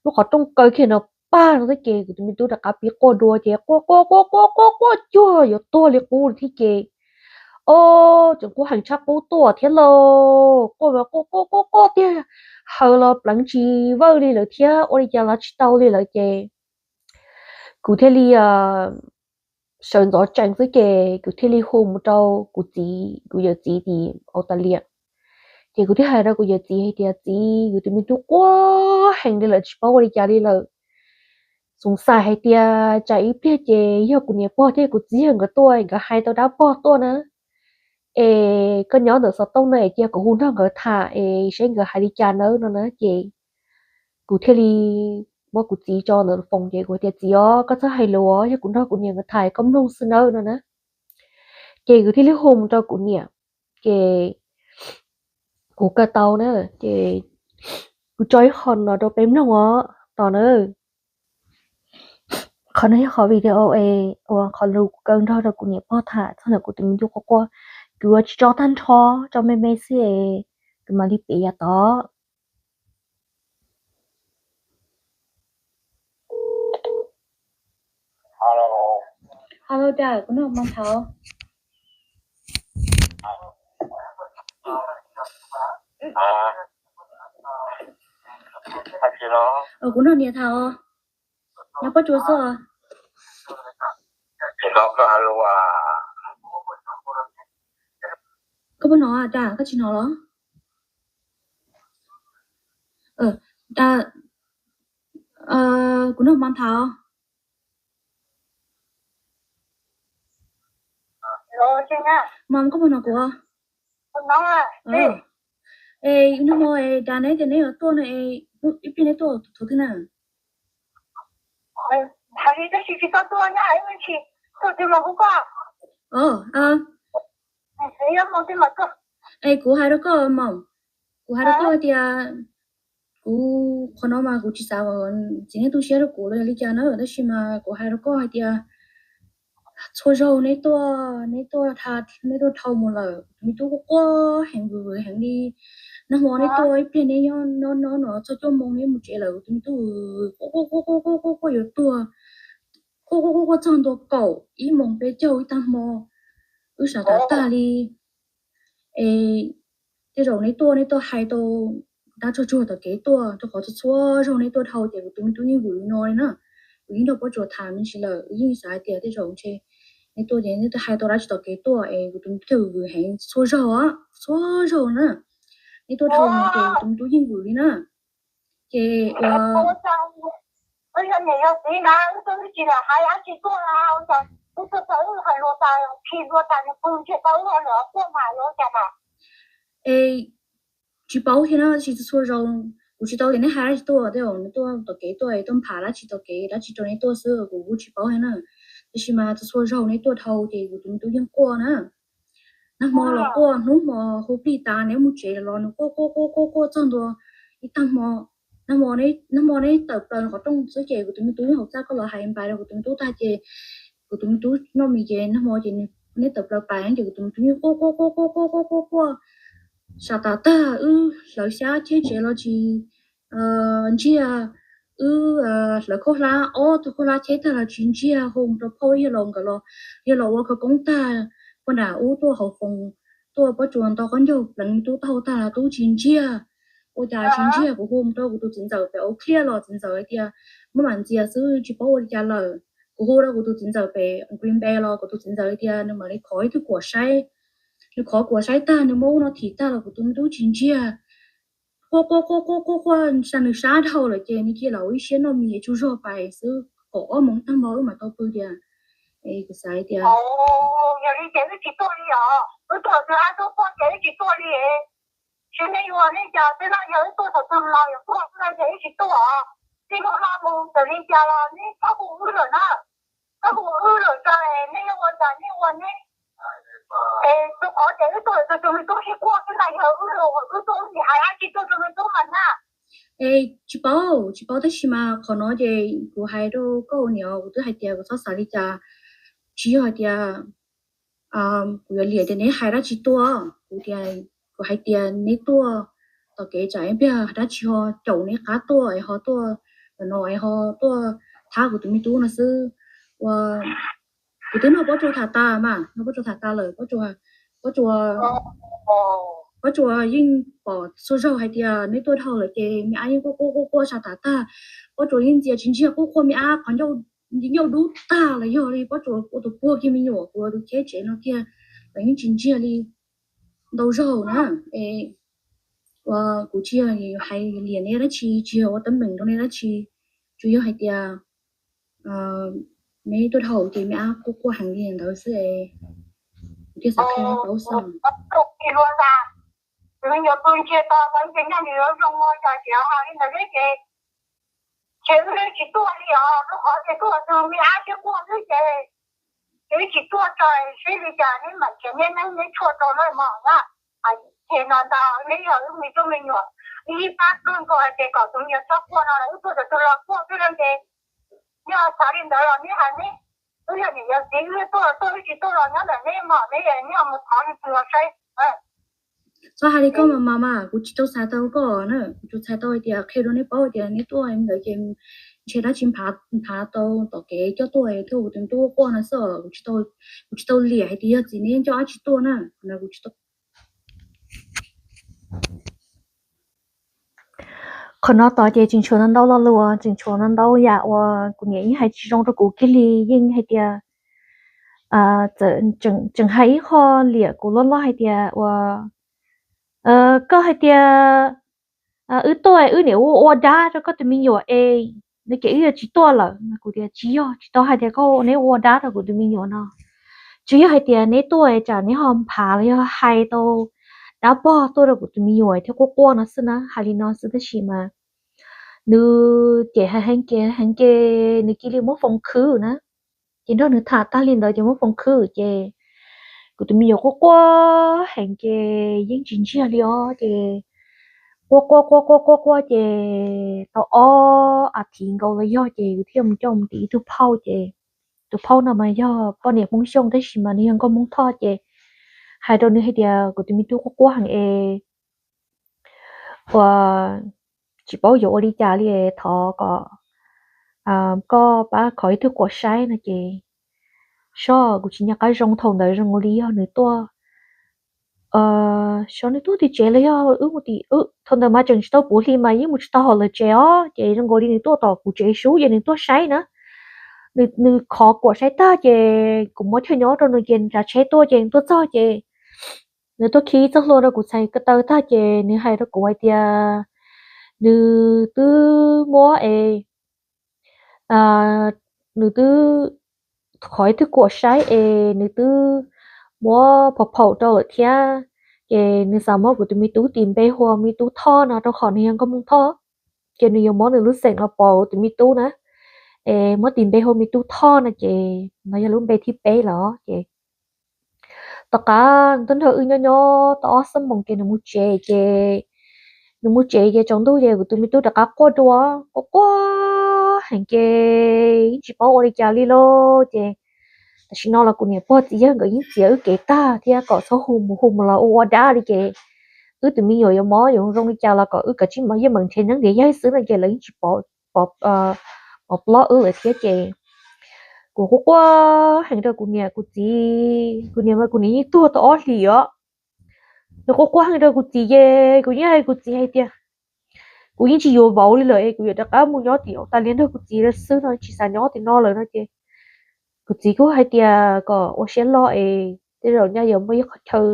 lub qhov rooj kaw kiag no pag no thiab ces kuv tus me tub rov qab pib quaj dua ces quaj quaj quaj quaj quaj quaj cuag yuav tuag li qub thiab ces, o, tseem quaj heev tshaj qub tuaj thiab lauj, quaj mas quaj quaj quaj quaj tiag, haws los pleev tsis vawj li lawm thiab ua li cas los tsis tau li lawm ces kuv thiaj li sawv ntxov tsees xwb ces kuv thiaj li hu mus rau kuv txiv, kuv yawm txiv tim Australia. Ces kuv thiaj hais rau kuv yawm txiv hais tias, txiv, kuv tus me tub quaj heev li lawm tsis paub ua li cas li lawm. Xoom xais hais tias tsam ib pliag ces yog kuv niam pog thiab kuv txiv yawg nkawd tuaj, nkawd hais tau dab pog tuaj na, es koj nyob ntawm xov tooj no es cia kuv hu nrog nkawd tham es seb nkawd hais li cas nawb no na. Ces kuv thiaj li muab kuv txiv tso ntawm foos ces kuv tias, txiv os, koj txhob hais lus, yog kuv nrog kuv niam nkawd tham koj mloog xwb nawb no na. Ces kuv thiaj li hu mus rau kuv niam, ces kuv kaw tau na, ces kuv tso ib qho no rau peb mloog os tos na. Qhov no yog qhov video es uas qhov lus kuv kaw nrog rau kuv niam pog tham txog ntawm kuv tus me tub quaj quaj. Kuv yuav tsis tso tag nrho, tso me me xwb es kuv mam li piav yav tod. Kuv nrog niam tham os. Nyob pob tsuas xwb os. Koj puas hnov, Dag, koj tsis hnov los? Dag, kuv nrog Mom tham. Mom, koj puas hnov kuv? Es nag hmo es Dag neb tias neb yuav tuaj no es ib pliag neb tuaj thaum twg na? Es kuv hais rau koj, Mom, kuv hais rau koj tias kuv qhov no mas kuv tsis xav kom txiv neej tu siab rau kuv los yog li cas na, tab sis mas kuv hais rau koj hais tias txhua zaug neb tuaj, neb tuaj, neb tuaj dhau mus lawm, tus me tub quaj quaj heev, vwm vwm heev li. Nag hmo neb tuaj ib pliag neb nyob no no txog cuaj moos neb mus tsev lawm, tus me tub quaj quaj quaj quaj quaj quaj yuav tuag, quaj quaj quaj quaj txog ntua kaum ib moos peb caug ib tag hmo, wb sawv tag tag li. Es tej zaum neb tuaj, neb tuaj hais tau dab tsuag tsuag tom kev tuaj, rau qhov txhua txhua zaug neb tuaj dhau ces kuv tus me tub yeej vwm li no li na. Kuv yeej nrog Pob Tsuas tham me ntsis lawm, yeej xav hais tias tej zaum ntshe neb tuaj ces neb tuaj hais tau dab tsi tom kev tuaj es kuv tus me tub vwm heev txhua zaug, txhua zaug na. Neb tuaj dhau mus ces kuv tus me tub yeej vwm li na. Ces ua Es tsis paub thiab na, tsis txhua zaus, kuv tsis tau tias neb hais dab tsi tuaj, tej zaum neb tuaj tom kev tuaj es tuaj nphav dab tsi tom kev dab tsi rau neb tuaj xwb, kuv kuj tsis paub thiab na. Tab sis mas txhua txhua zaus neb tuaj dhau ces kuv tus me tub yeej quaj na. Nag hmo los quaj, hnub hmo hu plig tas neb mus tsev los nws quaj quaj quaj quaj quaj txog ntua ib tag hmo. Nag hmo neb tawm plaws qhov rooj xwb ces kuv tus me tub yeej hauv txaj koj los hais npais rau kuv tus me tub tag ces kuv tus me tub noj mis ces nag hmo ces neb tawm plaws pais ces kuv tus me tub yeej quaj quaj quaj quaj quaj quaj quaj quaj, sab tas tag, wb hlawv xyab cheb tsev los tsis ntsiag, wb hlawv khaub hlab, ob tug khaub hlab cheb tag los tsis ntsiag, hu mus rau phauj yawg laus nkawd los, yawg laus ua khawv koob tag, poj nram ub tuaj hauv foos, tuaj Pob Tsuas nto qaub ncaug pleev me tub taub hau tag los tub tsis ntsiag. Ua cas tsis ntsiag, kuv hu mus rau kuv tus txiv ntxawm pem Eau Claire los txiv ntxawm hais tias muab mam ntxias xwb tsis paub ua li cas lawm. Kuv hu rau kuv tus txiv ntxawm pem Green Bay los kuv tus txiv ntxawm hais tias nws mam li khov ib tug kuam saib. Nws khov kuam saib tag nws muab ub no thim tag los kuv tus me tub tsis ntsiag. Quaj quaj quaj quaj quaj quaj, nws sab dhau lawm ces nws cia li ua ib siab noj mis es tsaug zog pais xwb, kaum ob moos tag hmo wb mam tau pw tias, kuv xav tias, yog li ces wb tsis tuaj li os, wb tuaj tau ab tub quaj ces wb tsis tuaj li. Seb neb yuav neb cas, twb yog wb tuaj thaum twg los yuav tuaj xwb ces wb tsis tuaj. Txij hnub no mus txawm li cas los neb txhob hu wb lawm na, txhob hu wb lawm tso, neb yuav ua cas neb ua neb. Es tus qhov ces wb tuaj tus tus me tub sib quaj xwb na, yog wb los wb tuaj wb tsis hais dab tsi tuaj rau me tub mas na. Es tsis paub, tsis paub tab sis mas qhov no ces kuv hais rau koj niam, kuv twb hais tias kuv txhob xav li cas, tsis yog hais tias kuv yuav liam tias neb hais dab tsi tuaj, kuv tias, kuv hais tias neb tuaj tom kev tsam ib pliag dab tsi ho caum neb qab tuaj es ho tuaj no es ho tuaj thab kuv tus me tub no xwb. Ua, kuv twb nrog Pob Tsuas tham tas mas, nrog Pob Tsuas tham tas lawm, Pob Tsuas, Pob Tsuas, Pob Tsuas yeej pom txhua zaug hais tias neb tuaj dhau lawm ces me ab yeej quaj quaj quaj quaj sab tas tag. Pob Tsuas yeej ntxias tsis ntsiag, quaj quaj me ab qhov ncauj, ncauj dub tag los yog li Pob Tsuas ua tus puag kiag me nyuam, kuv tus cheb tsev no kiag los yeej tsis ntsiag li ntau zaug na. Es ua kuv tsis yog hais liam neb dab tsi, tsis yog ua teeb meem rau neb dab tsi, tsuas yog hais tias neb tuaj dhau ces me ab quaj quaj heev li ntawd xwb es kuv thiaj xav qhia neb paub xwb. Ces wb tsis tuaj li os, rau qhov ces tuaj tus me ab siab quaj xwb ces, ces wb tsis tuaj tso, seb li cas neb mam nrhiav neb neeb neb tshuaj rau lawm mog na. Ces no ntag neb yog wb me tub me nyuam, ib pab kawg nkaus ces kom tus me nyuam txhob quaj no los wb tuaj txawm tus los quaj xwb no ces, yog xav li ntawd los neb hais neb, wb yog niam yog txiv wb tuaj los tuaj, wb tsis tuaj los nyob ntawm neb mog, neb neb mus thov leej twg los saib. Txhob hais li koj mas mas mas, kuv tsis tau txhais tau koj na, kuv tsuas txhais tau hais tias qhia rau neb paub tias neb tuaj ntawd ces ntshe dab tsi nphav tau tom kev coj tuaj thiab kuv tus me tub quaj no xwb, kuv tsis tau liam hais tias yog txiv neb coj dab tsi tuaj na, qhov no kuv tsis tau. Qhov no tod ces tseem tshuav ntau ntau lo lus, tseem tshuav ntau ntau yam uas kuv niam yeej hais tsis zoo rau kuv kiag li, yeej hais tias txawm tseem hais ib qho liam kuv loj loj hais tias ua, koj hais tias wb tuaj wb niam ua ua dab rau koj tus me nyuam es no ces wb yuav tsis tuaj lawm no. Kuv tias tsis yog, tsis tau hais tias koj neb ua dab rau kuv tus me nyuam no. Tsuas yog hais tias neb tuaj tsam neb ho nphav los yog hais tau dab pog tuaj rau kuv tus me nyuam thiab quaj quaj no xwb na, hais li no xwb tab sis mas nws ces hais heev ces heev ces nws cia li muab foos khwb na. Ces nrog nws tham tag li ntawd ces muab foos khwb ces kuv tus me nyuam quaj quaj heev ces yeej tsis ntsiag li os ces quaj quaj quaj quaj quaj quaj ces tau ob a thiv nkaus los yog ces kuv thiaj mus coj mus tim ib tug phauj ces tus phauj no mas yog poj niam Hmoob Xyooj tab sis mas nws yog nkauj Hmoob Thoj ces hais rau nws hais tias kuv tus me tub quaj quaj heev es ua tsis paub yuav ua li cas li, thov kom koj pab khov ib tug kuam saib no ces sob kuv tsis nco qab zoo thaum ntawd zoo nkaus li yog nws tuaj, sob nws tuaj tim tsev los yog wb mus tim, thaum ntawd mas tseem tsis tau puv hli mas yeej mus tsis tau hauv lawv tsev os ces zoo nkaus li nws tuaj tom kuv tsev sub ces nws tuaj saib na. Nws khov kuam saib tag ces kuv muab chaw nyob rau nws ces nws tsav tsheb tuaj ces nws tuaj txog ces nws tuaj khi txoj hlua rau kuv txhais ko taw tag ces nws hais rau kuv hais tias nws twb muab es nws twb khov ib tug kuam saib es nws twb muab phaum phaum rau lawm thiab ces nws xav muab kuv tus me tub tis npe hu ua me tub Thoj no rau qhov nws yog nkauj Hmoob Thoj ces nws yuav muab nws lub xeem los pauv tus me tub na. Es muab tis npe hu ua me tub Thoj no ces no yog lub npe thib peb lawm ces tom qab nws tuaj nrog wb nyob nyob tau ob xuab moos ces nws mus tsev ces nws mus tsev ces tsaus ntuj ces kuv tus me tub rov qab quaj dua, quaj quaj heev ces yeej tsis paub ua li cas li lauj ces tam sim no los kuv niam pog txiv yawg nkawd yeej txiav wb kev tag thiab kom txhob hu mus hu mus los ua ua dab li ces wb tus me nyuam yuav mob yuav zoo li cas los kom wb kav tsij mus yeej meem nrhiav neeb nrhiav yaig xwb no ces lawv yeej tsis pov plob wb lawm thiab ces kuv quaj quaj heev rau kuv niam kuv txiv, kuv niam mas kuv niam yeej tuag tau ob hlis os. Nws quaj quaj heev rau kuv txiv ces kuv yeej hais kuv txiv hais tias kuv yeej tsis yuav vauv li lawm es kuv yuav rov qab mus nyob tim Australia nrog kuv txiv lawm xwb no, tsis xav nyob tim no lawm no ces kuv txiv kuj hais tias kom ua siab loj es tej zaum nyaj yuav muaj ib qhov chaw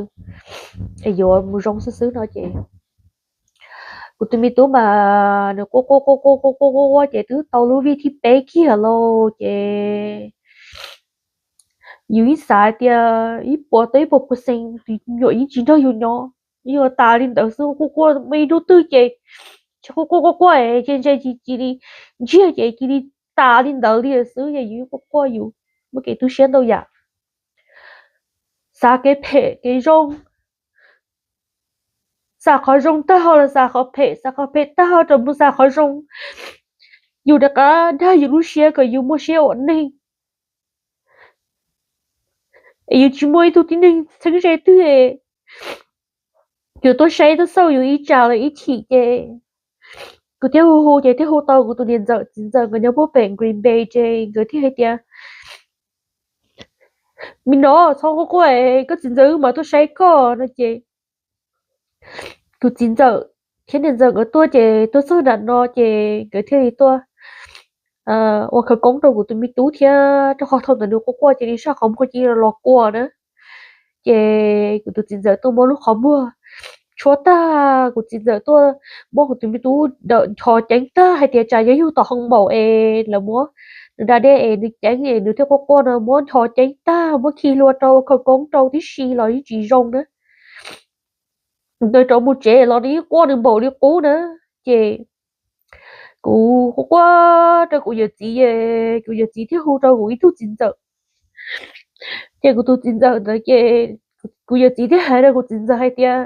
es yuav mus zoo xwb xwb no ces kuv tus me tub mas nws quaj quaj quaj quaj quaj quaj quaj quaj ces twb tau lub vij thib peb kiag lauj ces yus yeej xav tias ib puas tau ib puas percent tus me nyuam yeej tsis nrog yus nyob, yuav tas li ntawd xwb. Quaj quaj muaj ib hnub twg ces tsis quaj quaj quaj quaj ces ntshe cia li ntsiag ces cia li tas li ntawd li xwb ces yus quaj quaj yus muaj kev tu siab ntau yam. Xav kev phem kev zoo, xav qhov zoo tag ho los xav qhov phem, xav qhov phem tag ho rov mus xav qhov zoo. Yus rov qab dag yus lub siab kom yus muaj siab ua neeg es yus tsis muaj ib tug tib neeg txheeb ze twg es yus tuaj saib tuaj xauj yus ib tsam los ib chim ces kuv thiaj hu hu ces thiaj hu tau kuv tus niam ntxawm txiv ntxawm nkawd nyob puag pem Green Bay ces nkawd thiaj hais tias me no txhob quaj quaj es koj txiv ntxawm wb mam tuaj saib koj no ces kuv txiv ntxawm thiab niam ntxawm nkawd tuaj ces tuaj txog nram no ces nkawd thiaj li tuaj ua khawv koob rau kuv tus me tub thiab rau qhov thaum ntawd nws quaj quaj ces nws saj qhov muag cia li los kua na. Ces kuv tus txiv ntxawm tuaj muab lub qhov muag tshuab tag, kuv txiv ntxawm tuaj muab kuv tus me tub dawm ncho ceeb tag hais tias tsam yog yug tom hoo maum es lawv muab nws da dej es nws ceeb es nws thiaj quaj quaj no muab ncho ceeb tag muab khi hlua rau khawv koob rau tib si los yeej tsis zoo na. Nkawd rov mus tsev los nws yeej quaj nws npaum li qub na. Ces kuv quaj quaj rau kuv yawm txiv, kuv yawm txiv thiaj hu rau kuv ib tug txiv ntxawm. Ces kuv tus txiv ntxawm ntawd ces kuv yawm txiv thiaj hais rau kuv txiv ntxawm hais tias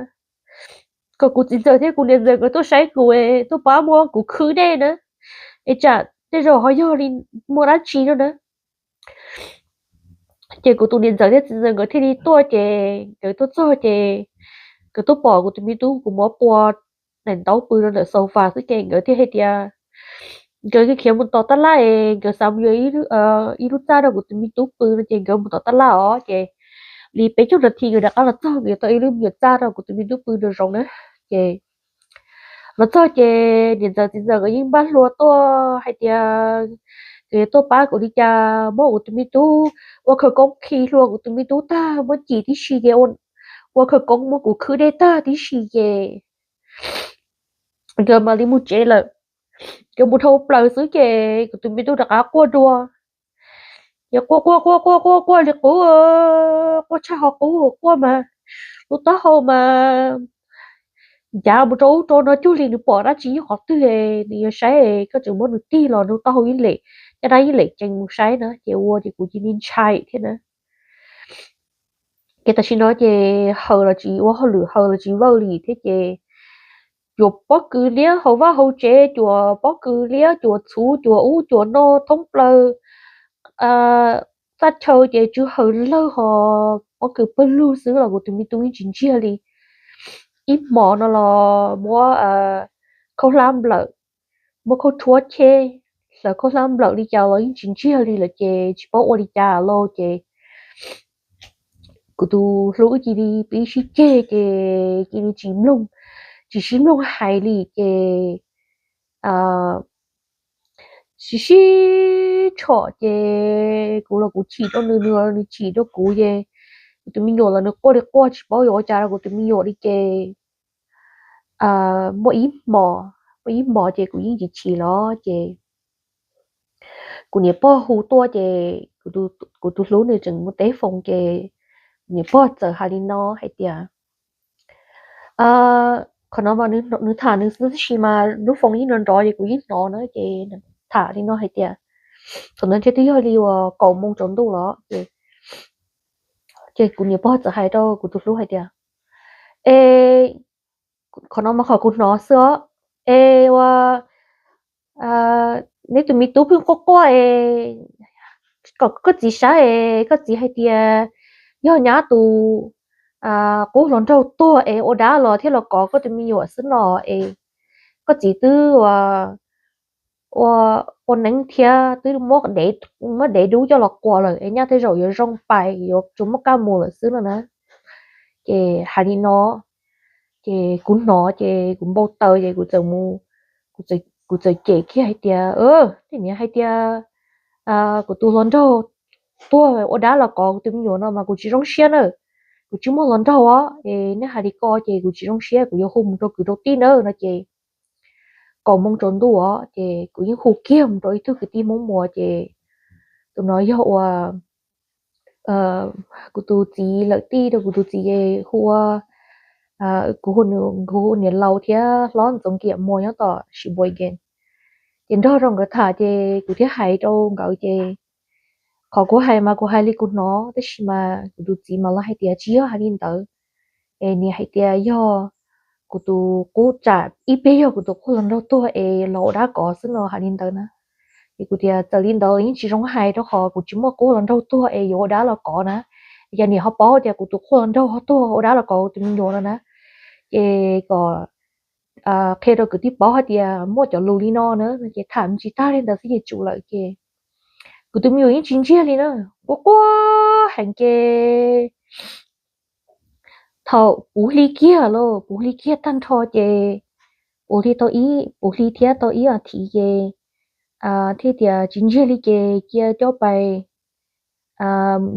kom kuv txiv ntxawm thiab kuv niam ntxawm nkawd tuaj saib kuv, tuaj pab muab kuv khwb dej na, es tsam tej zaum ho yog li muaj dab tsi no na. Ces kuv tus niam ntxawm thiab txiv ntxawm nkawd thiaj li tuaj ces nkawd tuaj txog ces nkawd tuaj pom kuv tus me tub kuv muab pua daim ntaub pw rau ntawm sofa xwb ces nkawd thiaj hais tias nkawd khiav mus tom tab laj es nkawd xav mus yuav ib lub txaj rau kuv tus me tub pw no ces nkawd mus tom tab laj os ces li peb caug nas this nkawd rov qab los txog nkawd yuav tau ib lub me nyuam txaj rau kuv tus me tub pw nraum zoov na. Ces los txog ces niam ntxawm txiv ntxawm nkawd yeej npaj hlua tuaj hais tias tuaj pab kuv li cas, muab kuv tus me tub ua khawv koob khi hlua kuv tus me tub tag, muab cim tib si ces ua khawv koob muab kuv khwb dej tag tib si ces nkawd mam li mus tsev lawm. Nkawd mus dhau plaws xwb ces kuv tus me tub rov qab quaj dua. Ces quaj quaj quaj quaj quaj quaj li qub, quaj tshaj qhov qub quaj mas lub taub hau mas ncav mus rau ub rau no cuag li nws pom dab tsi nyob qhov twg nws yuav saib, koj tseem muab nws tig los lub taub hau ib lem, caj dab ib lem ceev mus saib na ces ua ces kuv cia li ntshai thiab na. Ces tam sim no ces haws los tsis ua hauj lwm, haws los tsis vawj li thiab ces cuam pob kws liab hauv vaj hauv tsev, cuam pob kws liab, cuam txhuv, cuam ub cuam no thoob plaws txaj chaw ces tsw haws lawg ho pob kws pawg lug xwb los kuv tus me tub yeej tsis ntsiag li. Ib hmo no los muab khaub hlab nplawm, muab khaub rhuab cheb, hlawv khaub hlab nplawm li cas los yeej tsis ntsiag li lawm ces tsis paub ua li cas lauj ces kuv tus hlub cia li pib sib ceg ces cia li tsis mloog, tsis sib mloog hais li ces sib sib tshom ces kuv los kuv chim rau nws, nws los nws chim rau kuv ces kuv tus me nyuam los nws quaj li quaj tsis paub yuav ua cas rau kuv tus me nyuam li ces muaj ib hmo, muaj ib hmo ces kuv yeej chim chim los ces kuv niam pog hu tuaj ces kuv tus hlub nws tseem mus teb foos ces kuv niam pog txawm hais li no hais tias, qhov no mas nws tham nws xwb tab sis mas lub foos yeej nrov nrov ces kuv yeej hnov na ces tham li no hais tias, thaum ntawd ntshe twb yog li uas kaum moo tsaus ntuj los ces, ces kuv niam pog txawm hais rau kuv tus hlub hais tias, es qhov no mas qhov kuv hnov xwb os, es ua neb tus me tub pheej quaj quaj es kom koj txiv saib es koj txiv hais tias yog nyab tus qub hluas nraug tuag es ua dab los thiaj los kov koj tus me nyuam xwb no es koj txiv twb ua, ua neeb thiab twb muab dev dub coj los quas lawm es nyaj tej zaum yuav zoo pais yuav tsuas muaj kab mus lawm xwb no na. Ces hais li no ces kuv hnov ces kuv npau taws ces kuv txawm mus, kuv txawm cem kiag hais tias, tej niam hais tias kuv tus hluas nraug tuag ua dab los kov kuv tus me nyuam no mas kuv tsis zoo siab na. Kuv tsis muaj hluas nraug os, es nej hais li ko ces kuv tsis zoo siab, kuv yuav hu mus rau kwv rau tij na no ces kaum moo tsaus ntuj os ces kuv yeej hu kiag mus rau ib tug kwv tij Hmoob Muas ces tus no yog ua kuv tus txiv lawm tij rau kuv tus txiv ces hu ua, kuv hu niam laus thiab hlob Ntxoov Kiam Muas nyob tom Sheboygan. Ces nrog rau nkawd tham ces kuv thiaj hais rau nkawd ces qhov kuv hais mas kuv hais li kuv hnov tab sis mas kuv tus txiv mas lawv hais tias tsis yog hais li ntawd, es nws hais tias yog kuv tus qub tsam ib pliag yog kuv tus qub hluas nraug tuag es los ua dab kov xwb no hais li ntawd na. Ces kuv tias txawm li ntawd yeej tsis zoo hais rau qhov kuv tsis muaj qub hluas nraug tuag es yuav ua dab los kov na. Yog niam ho paub tias kuv tus qub hluas nraug ho tuag ua dab los kov kuv tus me nyuam no na, ces kom qhia rau kwv tij paub hais tias muaj cov lus li no na. Ces tham tsis tag li ntawd xwb ces tsum lawm ces kuv tus me nyuam yeej tsis ntsiag li na, quaj quaj heev ces thaum puv hli kiag lauj, puv hli kiag tag nrho ces puv hli tau ib, puv hli thiab tau ib as thiv ces thiaj tias tsis ntsiag li ces cia coj pais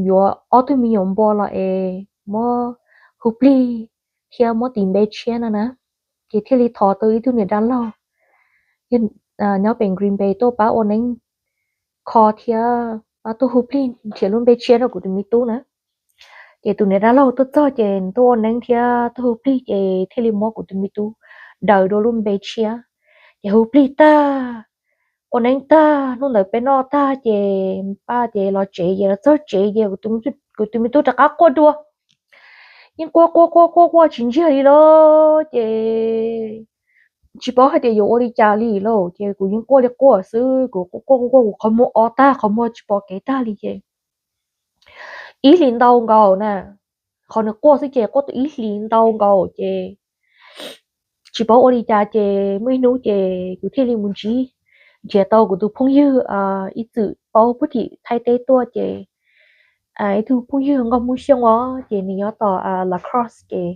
yuav ob tug me nyuam npua los es muab hu plig thiab muab tis npe tshiab no na. Ces thiaj li thov tau ib tug niam dab laug nyob pem Green Bay tuaj pab ua neeb kho thiab pab tuaj hu plig nrhiav lub npe tshiab rau kuv tus me tub na. Ces tus niam dab laug tuaj txog ces nws tuaj ua neeb thiab tuaj hu plig ces thiaj li muab kuv tus me tub daws dua lub npe tshiab. Ces hu plig tag, ua neeb tag, hnub ntawd peb noj tag ces pab ces los tsev ces los txog tsev ces kuv tus me tub rov qab quaj dua. Yeej quaj quaj quaj quaj quaj tsis ntsiag li lauj ces tsis paub hais tias yuav ua li cas li lauj ces kuv yeej quaj li quaj xwb, kuv quaj quaj quaj quaj kuv qhov muag o tag, qhov muag tsis pom kev tag li ces ib hlis ntau nkaus na, qhov nws quaj xwb ces quaj tau ib hlis ntau nkaus ces tsis paub ua li cas ces muaj ib hnub ces kuv thiaj li mus ntsib, nrhiav tau kuv tus phooj ywg ib txwm paub puag tim Thaib teb tuaj ces ib tug phooj ywg nkauj Hmoob Xyooj os ces nws nyob tom La Crosse ces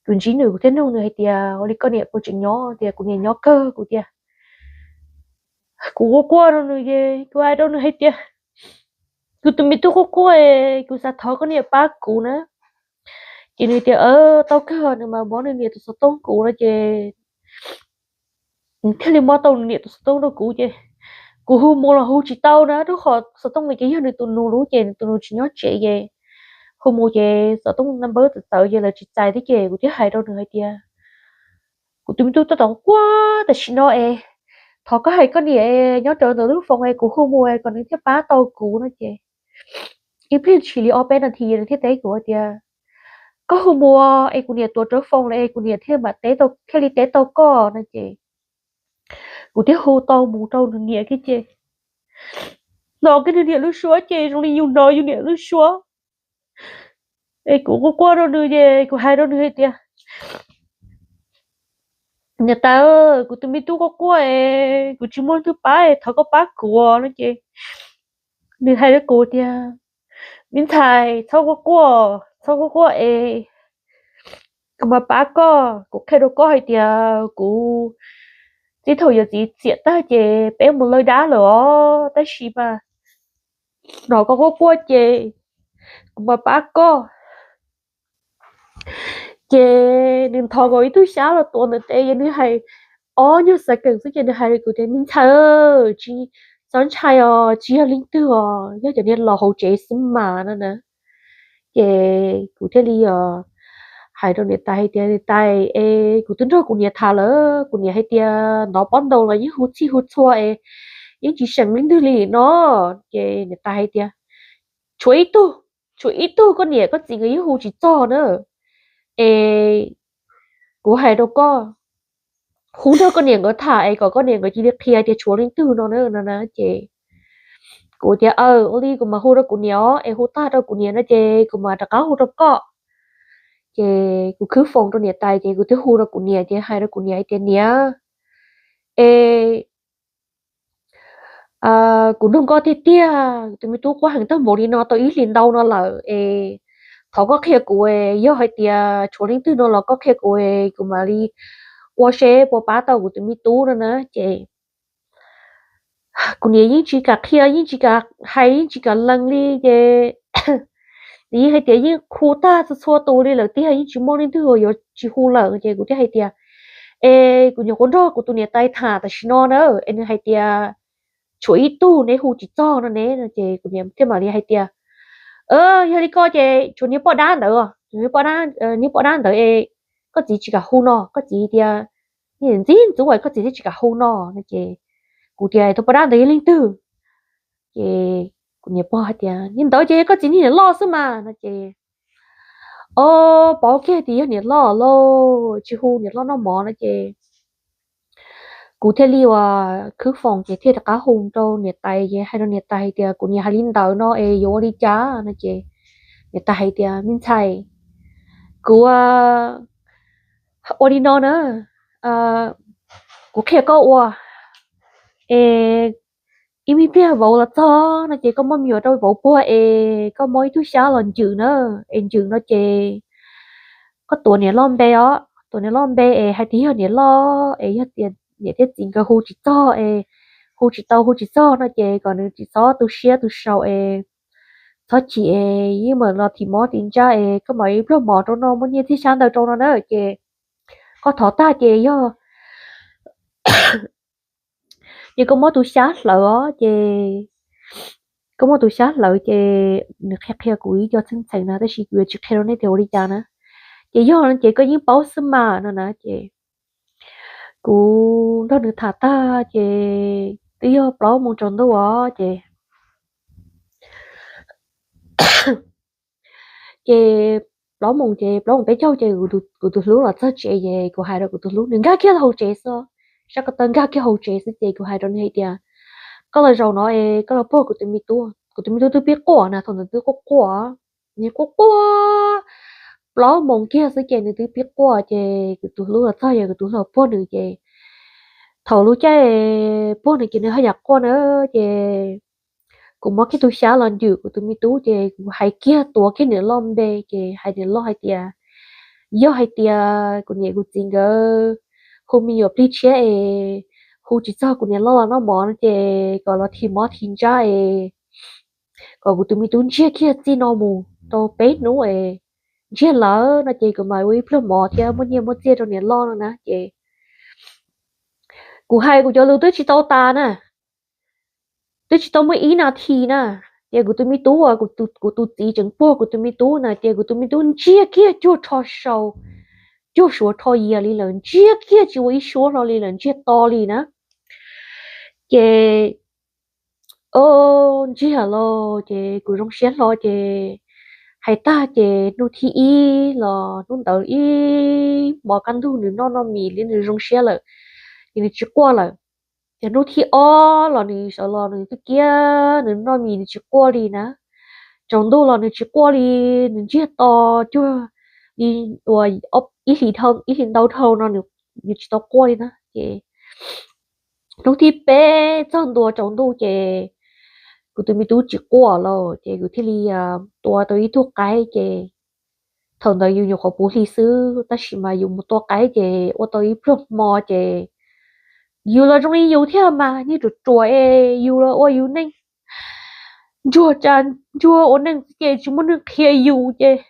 kuv ntsib nws kuv thiaj nug nws hais tias ua li koj niam puas tseem nyob, tias kuv niam nyob kawg, kuv tias kuv quaj quaj rau nws es kuv hais rau nws hais tias, kuv tus me tub quaj quaj, kuv xav thov koj niam pab kuv na. Ces nws tias tau kawg, nws mas muab nws niam tus xov tooj kuv no ces nws thiaj li muab tau nws niam tus xov tooj rau kuv ces kuv hu mus los hu tsis tau na, rau qhov xov tooj ntawd ces yog nws tus nus lub ces nws tus nus tsis nyob tsev ces hu mus ces xov tooj nab npawb txawv txawv ces lawv tsis txais thiab ces kuv thiaj hais rau nws hais tias, kuv tus me tub tab tom quaj tam sim no es thov koj hais koj niam nyob rawv ntawm lub foos es kuv hu mus es kom nws thiaj pab tau kuv no ces ib pliag tsis li ob peb nas this nws thiaj teb kuv hais tias, koj hu mus es kuv niam tuav rawv foos lawm es kuv niam thiaj mam teb tau, thiaj li teb tau koj no ces kuv thiaj hu tau mus rau nws niam kiag ces hnov kiag nws niam lub suab ces zoo li yus hnov yus niam lub suab. Es kuv quaj quaj rau nws ces kuv hais rau nws hais tias, niam tais, kuv tus me tub quaj quaj es kuv tsis muaj leej twg pab es thov koj pab kuv no ces nws hais rau kuv tias, me ntxhais, txhob quaj quaj, txhob quaj quaj es kuv mam pab koj. Kuv qhia rau koj hais tias kuv txij thaum yawm txiv txiam tag ces peb mus law dab lawm os, tab sis mas hnov koj quaj quaj ces kuv mam pab koj. Ces nws ntho nkaus ib tug xyab los tuav ntawm tes, ces nws hais ob nyuag xav kees xwb ces nws hais rau kuv tias, me ntxhais, tsis txhob ntshai os, tsis yog leej twg os, yog cov niag los hauv tsev xwb mas no na. Ces kuv thiaj li hais rau niam tais hais tias, niam tais, es kuv twb nrog kuv niam tham lawm, kuv niam hais tias ntov pob ntoo los yeej hu txhij hu txhua es yeej tsis seem leej twg li no. Ces niam tais hais tias, tshuav ib tug, tshuav ib tug koj niam koj txiv nkawd yeej hu tsis txog na. Es kuv hais rau koj, hu nrog koj niam nkawd tham es kom koj niam nkawd cia li qhia tias tshuav leej twg no na no na. Ces kuv tias, aw, ua li kuv mam hu rau kuv niam os, es hu tag rau kuv niam no ces kuv mam rov qab hu rau koj. Ces kuv khwb foos rau niam tais ces kuv twb hu rau kuv niam ces hais rau kuv niam hais tias, niam, es kuv nug koj tiag tiag, tus me tub quaj heev tag npaum li no tau ib hlis ntau no lawm es thov koj qhia kuv, yog hais tias tshuav leej twg no los koj qhia kuv, kuv mam li ua seb puas pab tau kuv tus me tub no na. Ces kuv niam yeej tsis kam qhia, yeej tsis kam hais, yeej tsis kam lees li ces nws yeej hais tias yeej hu tag txhua txhua tus li lawm tiag, yeej tsis muaj leej twg uas yuav tsis hu lawm. Ces kuv thiaj hais tias, es kuv nyuam qhuav nrog kuv tus niam tais tham tam sim no na, es nws hais tias tshuav ib tug neb hu tsis txog no ne. Ces kuv niam thiaj mam li hais tias, yog li ko ces tshuav niag poj dab ntawd, niag poj dab ntawd es koj txiv tsis kam hu no, koj txiv tias, niag ntxib ntxub es koj txiv thiaj tsis kam hu no no. Ces kuv tias, tus poj dab ntawd yog leej twg? Ces kuv niam pog hais tias, niag ntawd ces yog koj txiv niag niam loj xwb mas no. Ces o, paub kiag tias yog niam loj lauj, tsis hu niam loj noj mov no ces kuv thiaj li ua khwb foos ces thiaj rov qab hu rau niam tais ces hais rau niam tais hais tias kuv niam hais li ntawd no es yuav ua li cas no. Ces niam tais hais tias, me ntxhais, kuv ua li no na, kuv qhia koj ua es ib me pliag vauv los txog no ces koj muab me nyuam rau vauv puag es koj muab ib tug xyab los ncws na, es ncws no ces koj tuav niam loj npe os, tuav niam loj npe es hais tias yog niam loj es yog tias niam thiab txiv nkawd hu tsis txog es hu tsis tau hu tsis txog no ces kom nws tsis txhob tu siab tu sau es txhob chim es yeej mam los thim mob thim ntsaj es koj mam ib pluag mov rau no, muab nyiaj txiag xyab ntawv rau no na. Ces koj thov tag ces yog ces koj muab tus xyab hlawv os, ces koj muab tus xyab hlawv ces nws qhia qhia kuv ib co txheej txheem na, tab sis kuv yuav tsis qhia rau nej tias ua li cas na. Ces yog no ces koj yeej paub xwb mas no na. Ces kuv nrog nws tham tag ces twb yog plaub moos tsaus ntuj os. Ces ces plaub moos ces plaub moos peb caug ces kuv tus hlub los txog tsev ces kuv hais rau kuv tus hlub, nws nkag kiag hauv tsev xwb, sab ko taw nkag kiag hauv tsev xwb ces kuv hais rau nws hais tias, koj los zaum no es koj los puag kuv tus me tub, kuv tus me tub twb pib quaj na, thaum ntawd twb quaj quaj, nws quaj quaj plaub moos kiag xwb ces nws twb pib quaj ces kuv tus hlub los txog ces kuv tus hlub puag nws ces thaum lub caij puag nws ces nws haj yam quaj na. Ces kuv muab kiag tus xyab los ncws kuv tus me tub ces kuv hais kiag tuav kiag niam loj npe ces hais niam loj hais tias, yog hais tias kuv niam kuv txiv nkawd hu me nyuam plig tshiab es hu tsis txog kuv niam loj los noj mov no ces kom los thim mov thim ntsab es kom kuv tus me tub ntsiag kiag txij no mus rau peb hnub es ntsiag lawm no ces kuv mam ua ib pluag mov thiab muab nyiaj muab txiaj rau niam loj no na. Ces kuv hais kuv cov lus twb tsis tau tas na, twb tsis tau muaj ib nas this na, ces kuv tus me tub, kuv tus txiv tseem puag kuv tus me tub na, ces kuv tus me tub ntsiag kiag cuag rho sau, cuag suav rho yias li lawm, ntsiag kiag tsis ua ib suab hlo li lawm, ntsiag to li na. Ces o, ntsiag los ces kuv zoo siab hlo ces hais tag ces hnub thib ib los hnub ntawd ib hmo kaj ntug nws noj noj mis li nws zoo siab lawm, ces nws tsis quaj lawm. Ces hnub thib ob los nws sawv los nws twb kiag nws noj mis nws tsis quaj li na. Tsaus ntuj los nws tsis quaj li, nws ntsiag to cuag li uas ib hlis ntau dhau no nws tsis tau quaj li na. Ces hnub thib peb txog ntua tsaus ntuj ces kuv tus me tub tsis quaj lawm ces kuv thiaj li tua tau ib tug qaib ces thaum ntawd yus nyuam qhuav puv hli xwb tab sis mas yus mus tua qaib ces ua tau ib pluag hmo ces yus los zoo li yus thiab mas yeej ruam ruam es yus los ua yus neej ntsuag tsa ntsuag ua neej ces tsis muaj neeg qhia yus ces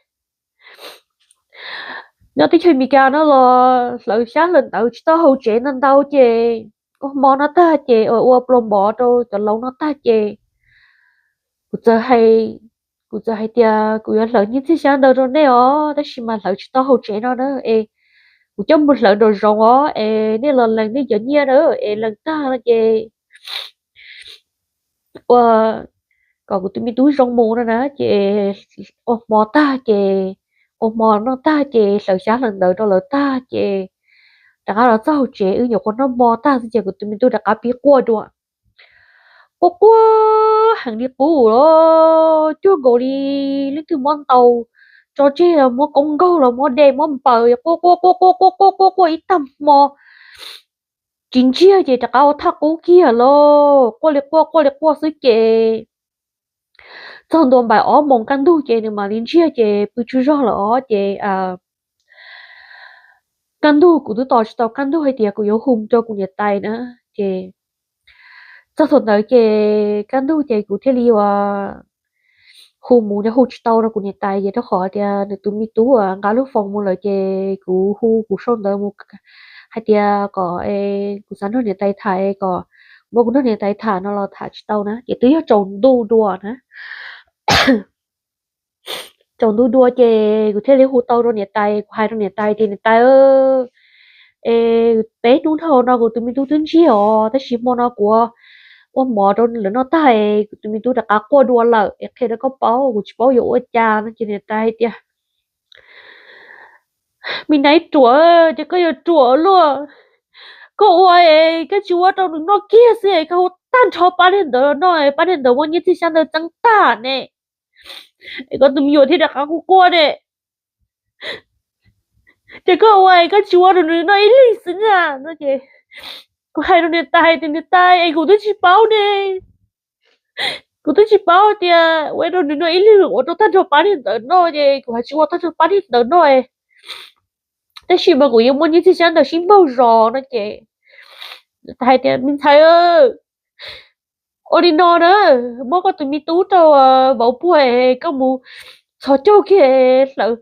nyob teb chaws Amelikas no los hlawv xyab hlawv ntawv tsis tau haus tsev ntau ntau ces ua hmo no tag ces ua pluag mov rau cov laus no tag ces kuv txawm hais, kuv txawm hais tias kuv yuav hlawv nyiaj txiag xyab ntawv rau nej os tab sis mas hlawv tsis tau haus tsev no na es kuv coj mus hlawv nraum zoov os es nej los lees nej cov nyiaj na es lees tag no ces ua kom kuv tus me tub zoo mus no na ces ua hmo tag ces ua hmo noj tag ces hlawv xyab hlawv ntawv rau lawv tag ces rov qab los txog hauv tsev wb nyuam qhuav noj hmo tag xwb ces kuv tus me tub rov qab pib quaj dua. Quaj quaj heev li qub los cuag nkaus li leej twg muab ntaus tso tseg los muab koob nkaug los muab de muab npaws quaj quaj quaj quaj quaj quaj quaj quaj ib tag hmo tsis ntsiag ces rov qab ua thaj qub kiag los quaj li quaj quaj li quaj xwb ces txog ntua npaum ob moos kaj ntug ces nws mam li ntsiag ces pw tsaug zog lawm os ces kaj ntug kuv twb tos tsis tau kaj ntug hais tias kuv yuav hu rau kuv niam tais na ces txog thaum ntawd ces kaj ntug ces kuv thiaj li ua hu mus hu tsis tau rau kuv niam tais ces rau qhov tias nws tus me tub nqa lub foos mus lawm ces kuv hu kuv sau ntawv mus hais tias kom kuv xav nrog niam tais tham kom muab kuv nrog niam tais tham no los tham tsis tau na ces twb yog tsaus ntuj dua na. Tsaus ntuj dua ces kuv thiaj li hu tau rau niam tais, kuv hais rau niam tais tias niam tais, es peb hnub dhau no kuv tus me tub twb ntsiag os tab sis hmo no kuv ua mov rau lawv noj tag es kuv tus me tub rov qab quaj dua lawm es qhia rau koj paub kuv tsis paub yuav ua cas no ces niam tais hais tias me nais ruam, ces koj yuav ruam luaj, koj ua es koj tsis ua rau nws noj kiag xwb es koj hu tag nrho pab niag ntawd noj, pab niag ntawd muaj nyiaj txiag xyab ntawv txeeb tag ne, es koj tus me nyuam thiaj rov qab quaj quaj ne, ces koj ua es koj tsis ua rau nws noj ib leeg xwb na no ces kuv hais rau niam tais tias niam tais es kuv twb tsis paub ne, kuv twb tsis paub tias ua rau nws noj ib leeg ua rau tag nrho pab niag ntawd noj ces kuv hais tsis ua tag nrho pab niag ntawd noj tab sis mas kuv yuav muaj nyiaj txiag xyab ntawv sib npaug zos no ces hais tias me ntxhais, ua li no na, muab koj tus me tub rau vauv puag es koj mus txhos caug kiag hlawv,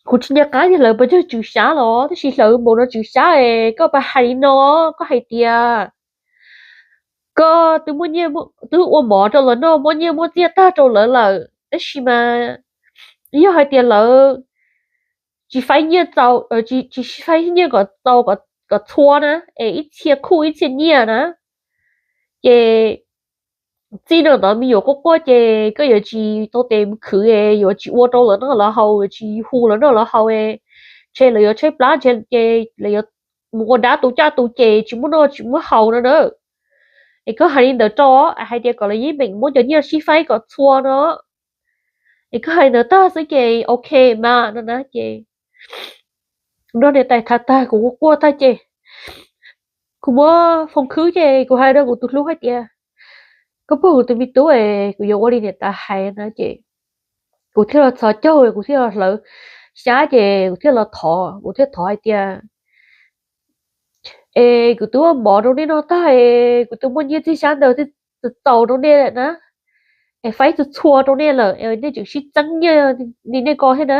kuv tsis nco qab tias hlawv pes tsawg tswm xyab los tab sis hlawv npaum no tswm xyab es koj pab hais li no, koj hais tias koj twb ua mov rau lawv noj muab nyiaj muab txiaj tag rau lawv lawm tab sis mas yog hais tias lawv tsis faib nyiaj txaus, tsis faib nyiaj kom txaus kom txhua na, es ib txhia khuj ib txhia nyiaj na, ces txij no ntawd me nyuam quaj quaj ces koj yuav tsis tau tes mus khwv es yuav tsis ua rau lawv noj lawv haus, yuav tsis hu lawv noj lawv haus, ntshe lawv yuav tshaib plab, ntshe ces lawv yuav mus ua dab tu caj tu ces tsis muaj noj tsis muaj haus no na. Es koj hais li ntawd rau hais tias kom lawv yeej meem muab cov nyiaj sib faib kom txhua no. Es koj hais ntawd tag xwb ces ok mas no na ces nrog niam tais tham tag kuv quaj tag ces kuv muab foos khwb ces kuv hais rau kuv tus hlub hais tias koj puag kuv tus me tub es kuv yuav ua li niam tais hais na ces kuv thiaj los txhos caug kuv thiaj los hlawv xyab ces kuv thiaj los thov, kuv thiaj thov hais tias Es kuv twb ua mov rau nej no tag es kuv twb muaj nyiaj txiag xyab ntawv txaus rau nej lawm na, es faib txhua txhua rau nej lawm es nej tseem sib txeeb nyiaj li nej ko thiab na.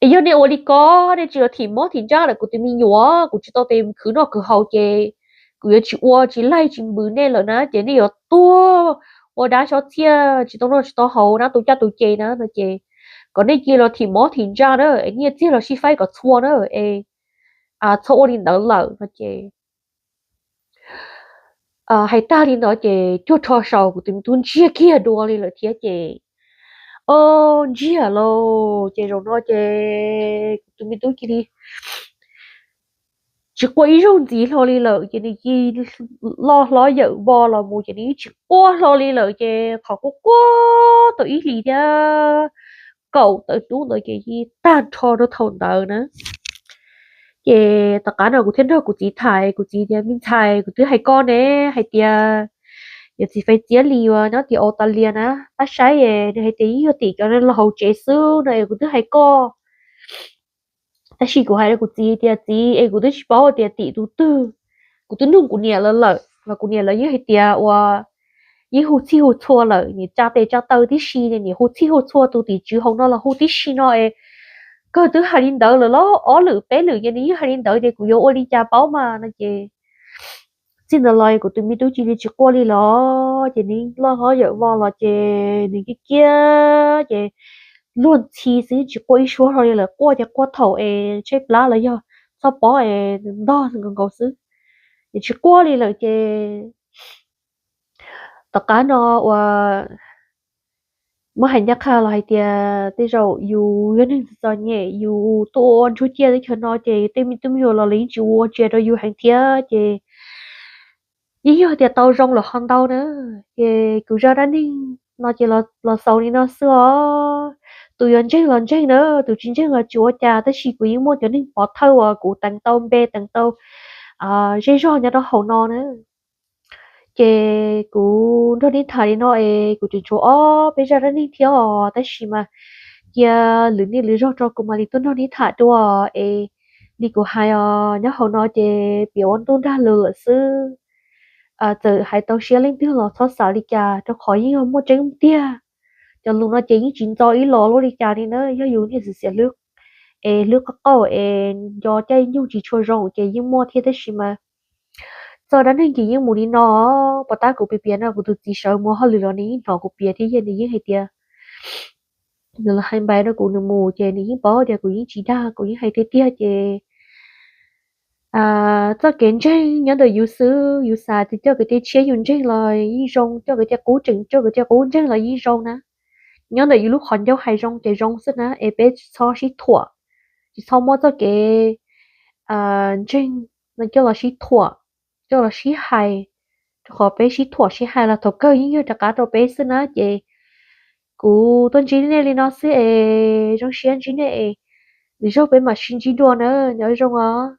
Es yog nej ua li ko, nej tsis los thim mob thim ntsaj ntawm kuv tus me nyuam, kuv tsis tau tes khwv noj khwv haus ces kuv yuav tsis ua tsis laig tsis npws nej lawm na, ces nej yuav tuag ua dab xyob txhiaj tsis tau noj tsis tau haus na, tu caj tu ces na no ces kom nej cia li los thim mob thim ntsaj na, es nyiaj txiag los sib faib kom txhua na, es txhob ua li ntawd lawm no ces hais tag li ntawd ces cuag rho saud kuv tus me tub ntsiag kiag dua li lawm thiab ces, o, ntsiag lauj. Ces zaum no ces kuv tus me tub cia li tsis quaj ib zaug ntxiv hlo li lawm ces nws cia li loj hlob yawm vog los mus ces nws yeej tsis quaj hlo li lawm ces qhov quaj quaj tau ib hlis thiab kaum tawm hnub ntawd ces yeej tag nrho rau thaum ntawd na. Ces tom qab no kuv thiaj nrog kuv txiv tham, kuv txiv tias, me ntxhais, kuv twb hais koj ne, hais tias yawm txiv Faiv Txiab Lis uas nyob tim Australia na, pab saib, nws hais tias yeej yog tim cov laus hauv tsev xwb no es kuv twb hais koj. Tab sis kuv hais rau kuv txiv tias, txiv, es kuv twb tsis paub tias tim tus twg, kuv twb nug kuv niam lawv lawm los kuv niam lawv yeej hais tias uas yeej hu txhij hu txhua lawm, niam tsa tes tsa taw tib si, niam hu txhij hu txhua tus tim tswv hauv no los hu tib si no es kawg twb hais li ntawd lawm los ob lwm peb lwm ces nws yeej hais li ntawd ces kuv yuav ua li cas paub mas no ces txij ntawd los kuv tus me tub cia li tsis quaj li los ces nws loj hlob yawm vog los ces nws kiag kiag ces luag ntxhi xwb, tsis quaj ib suab hlo li lawm, quaj ces quaj thaum es tshaib plab los yog txhob pob es ntog nkaus nkaus xwb, ces tsis quaj li lawm ces tom qab no uas muab hais ncaj qha los hais tias tej zaum yus yog neeg txom nyem, yus tuaj ua ntsuag ciaj teb chaws no ces tej me tub me nyuam los lawv yeej tsis ua tsiaj rau yus heev thiab ces yeej yog tias tau zoo lawm ho ntau na. Ces kuv zaj dab neeg no ces los xaus li no xwb os. Tus yuav ntseeg los ntseeg na, tus tsis ntseeg los tsis ua cas, tab sis kuv yeej muaj cov neeg pov thawj uas kuv teev tau npe teev tau zej zog nyob rau hauv no na. Ces kuv nrog nej tham li no es kuv tseem tshuav ob peb zaj dab neeg thiab os, tab sis mas cia lwm niaj lwm zaug rau kuv mam li tuaj nrog nej tham dua es li kuv hais os, nyob hauv no ces piav ua ntuj nrag lus lawm xwb. Txawm hais tau siab leej twg los txhob xav li cas rau qhov yeej yog muaj tseeb tiag. Cov lus no ces yeej tsis ntxo ib los luaj li cas li na, yog yus niag xiam xiam hlwb es hlwb qoj qauj es nco caij nyoog tsis tshua zoo ces yeej muaj thiab, tab sis mas txoj dab neeg ces yeej mus li no. Pov tab kuv piav piav no kuv tus txiv sawv mus hauj lwm los nws yeej hnov kuv piav thiab, nws yeej hais tias, nws los hais npaim rau kuv, nws mus ces nws yeej paub tias kuv yeej tsis dag, kuv yeej hais tiag tiag ces txoj kev ntseeg nyob ntawm yus xwb, yus xav tias coj kwv tij tshiab yus ntseeg los yeej zoo, coj kwv tij qub tseem coj kwv tij qub ntseeg los yeej zoo na. Nyob ntawm yus lub qhov ncauj hais zoo ces zoo xwb na, es peb tsis txhob sib thuam, tsis txhob muab txoj kev ntseeg no coj los sib thuam, coj los sib hais, rau qhov peb sib thuam sib hais los thaum kawg yeej yog rov qab rau peb xwb na. Ces kuv tuaj ntsib nej li no xwb es zoo siab ntsib nej es lwm zaug peb mam sib ntsib dua na, nyob zoo os.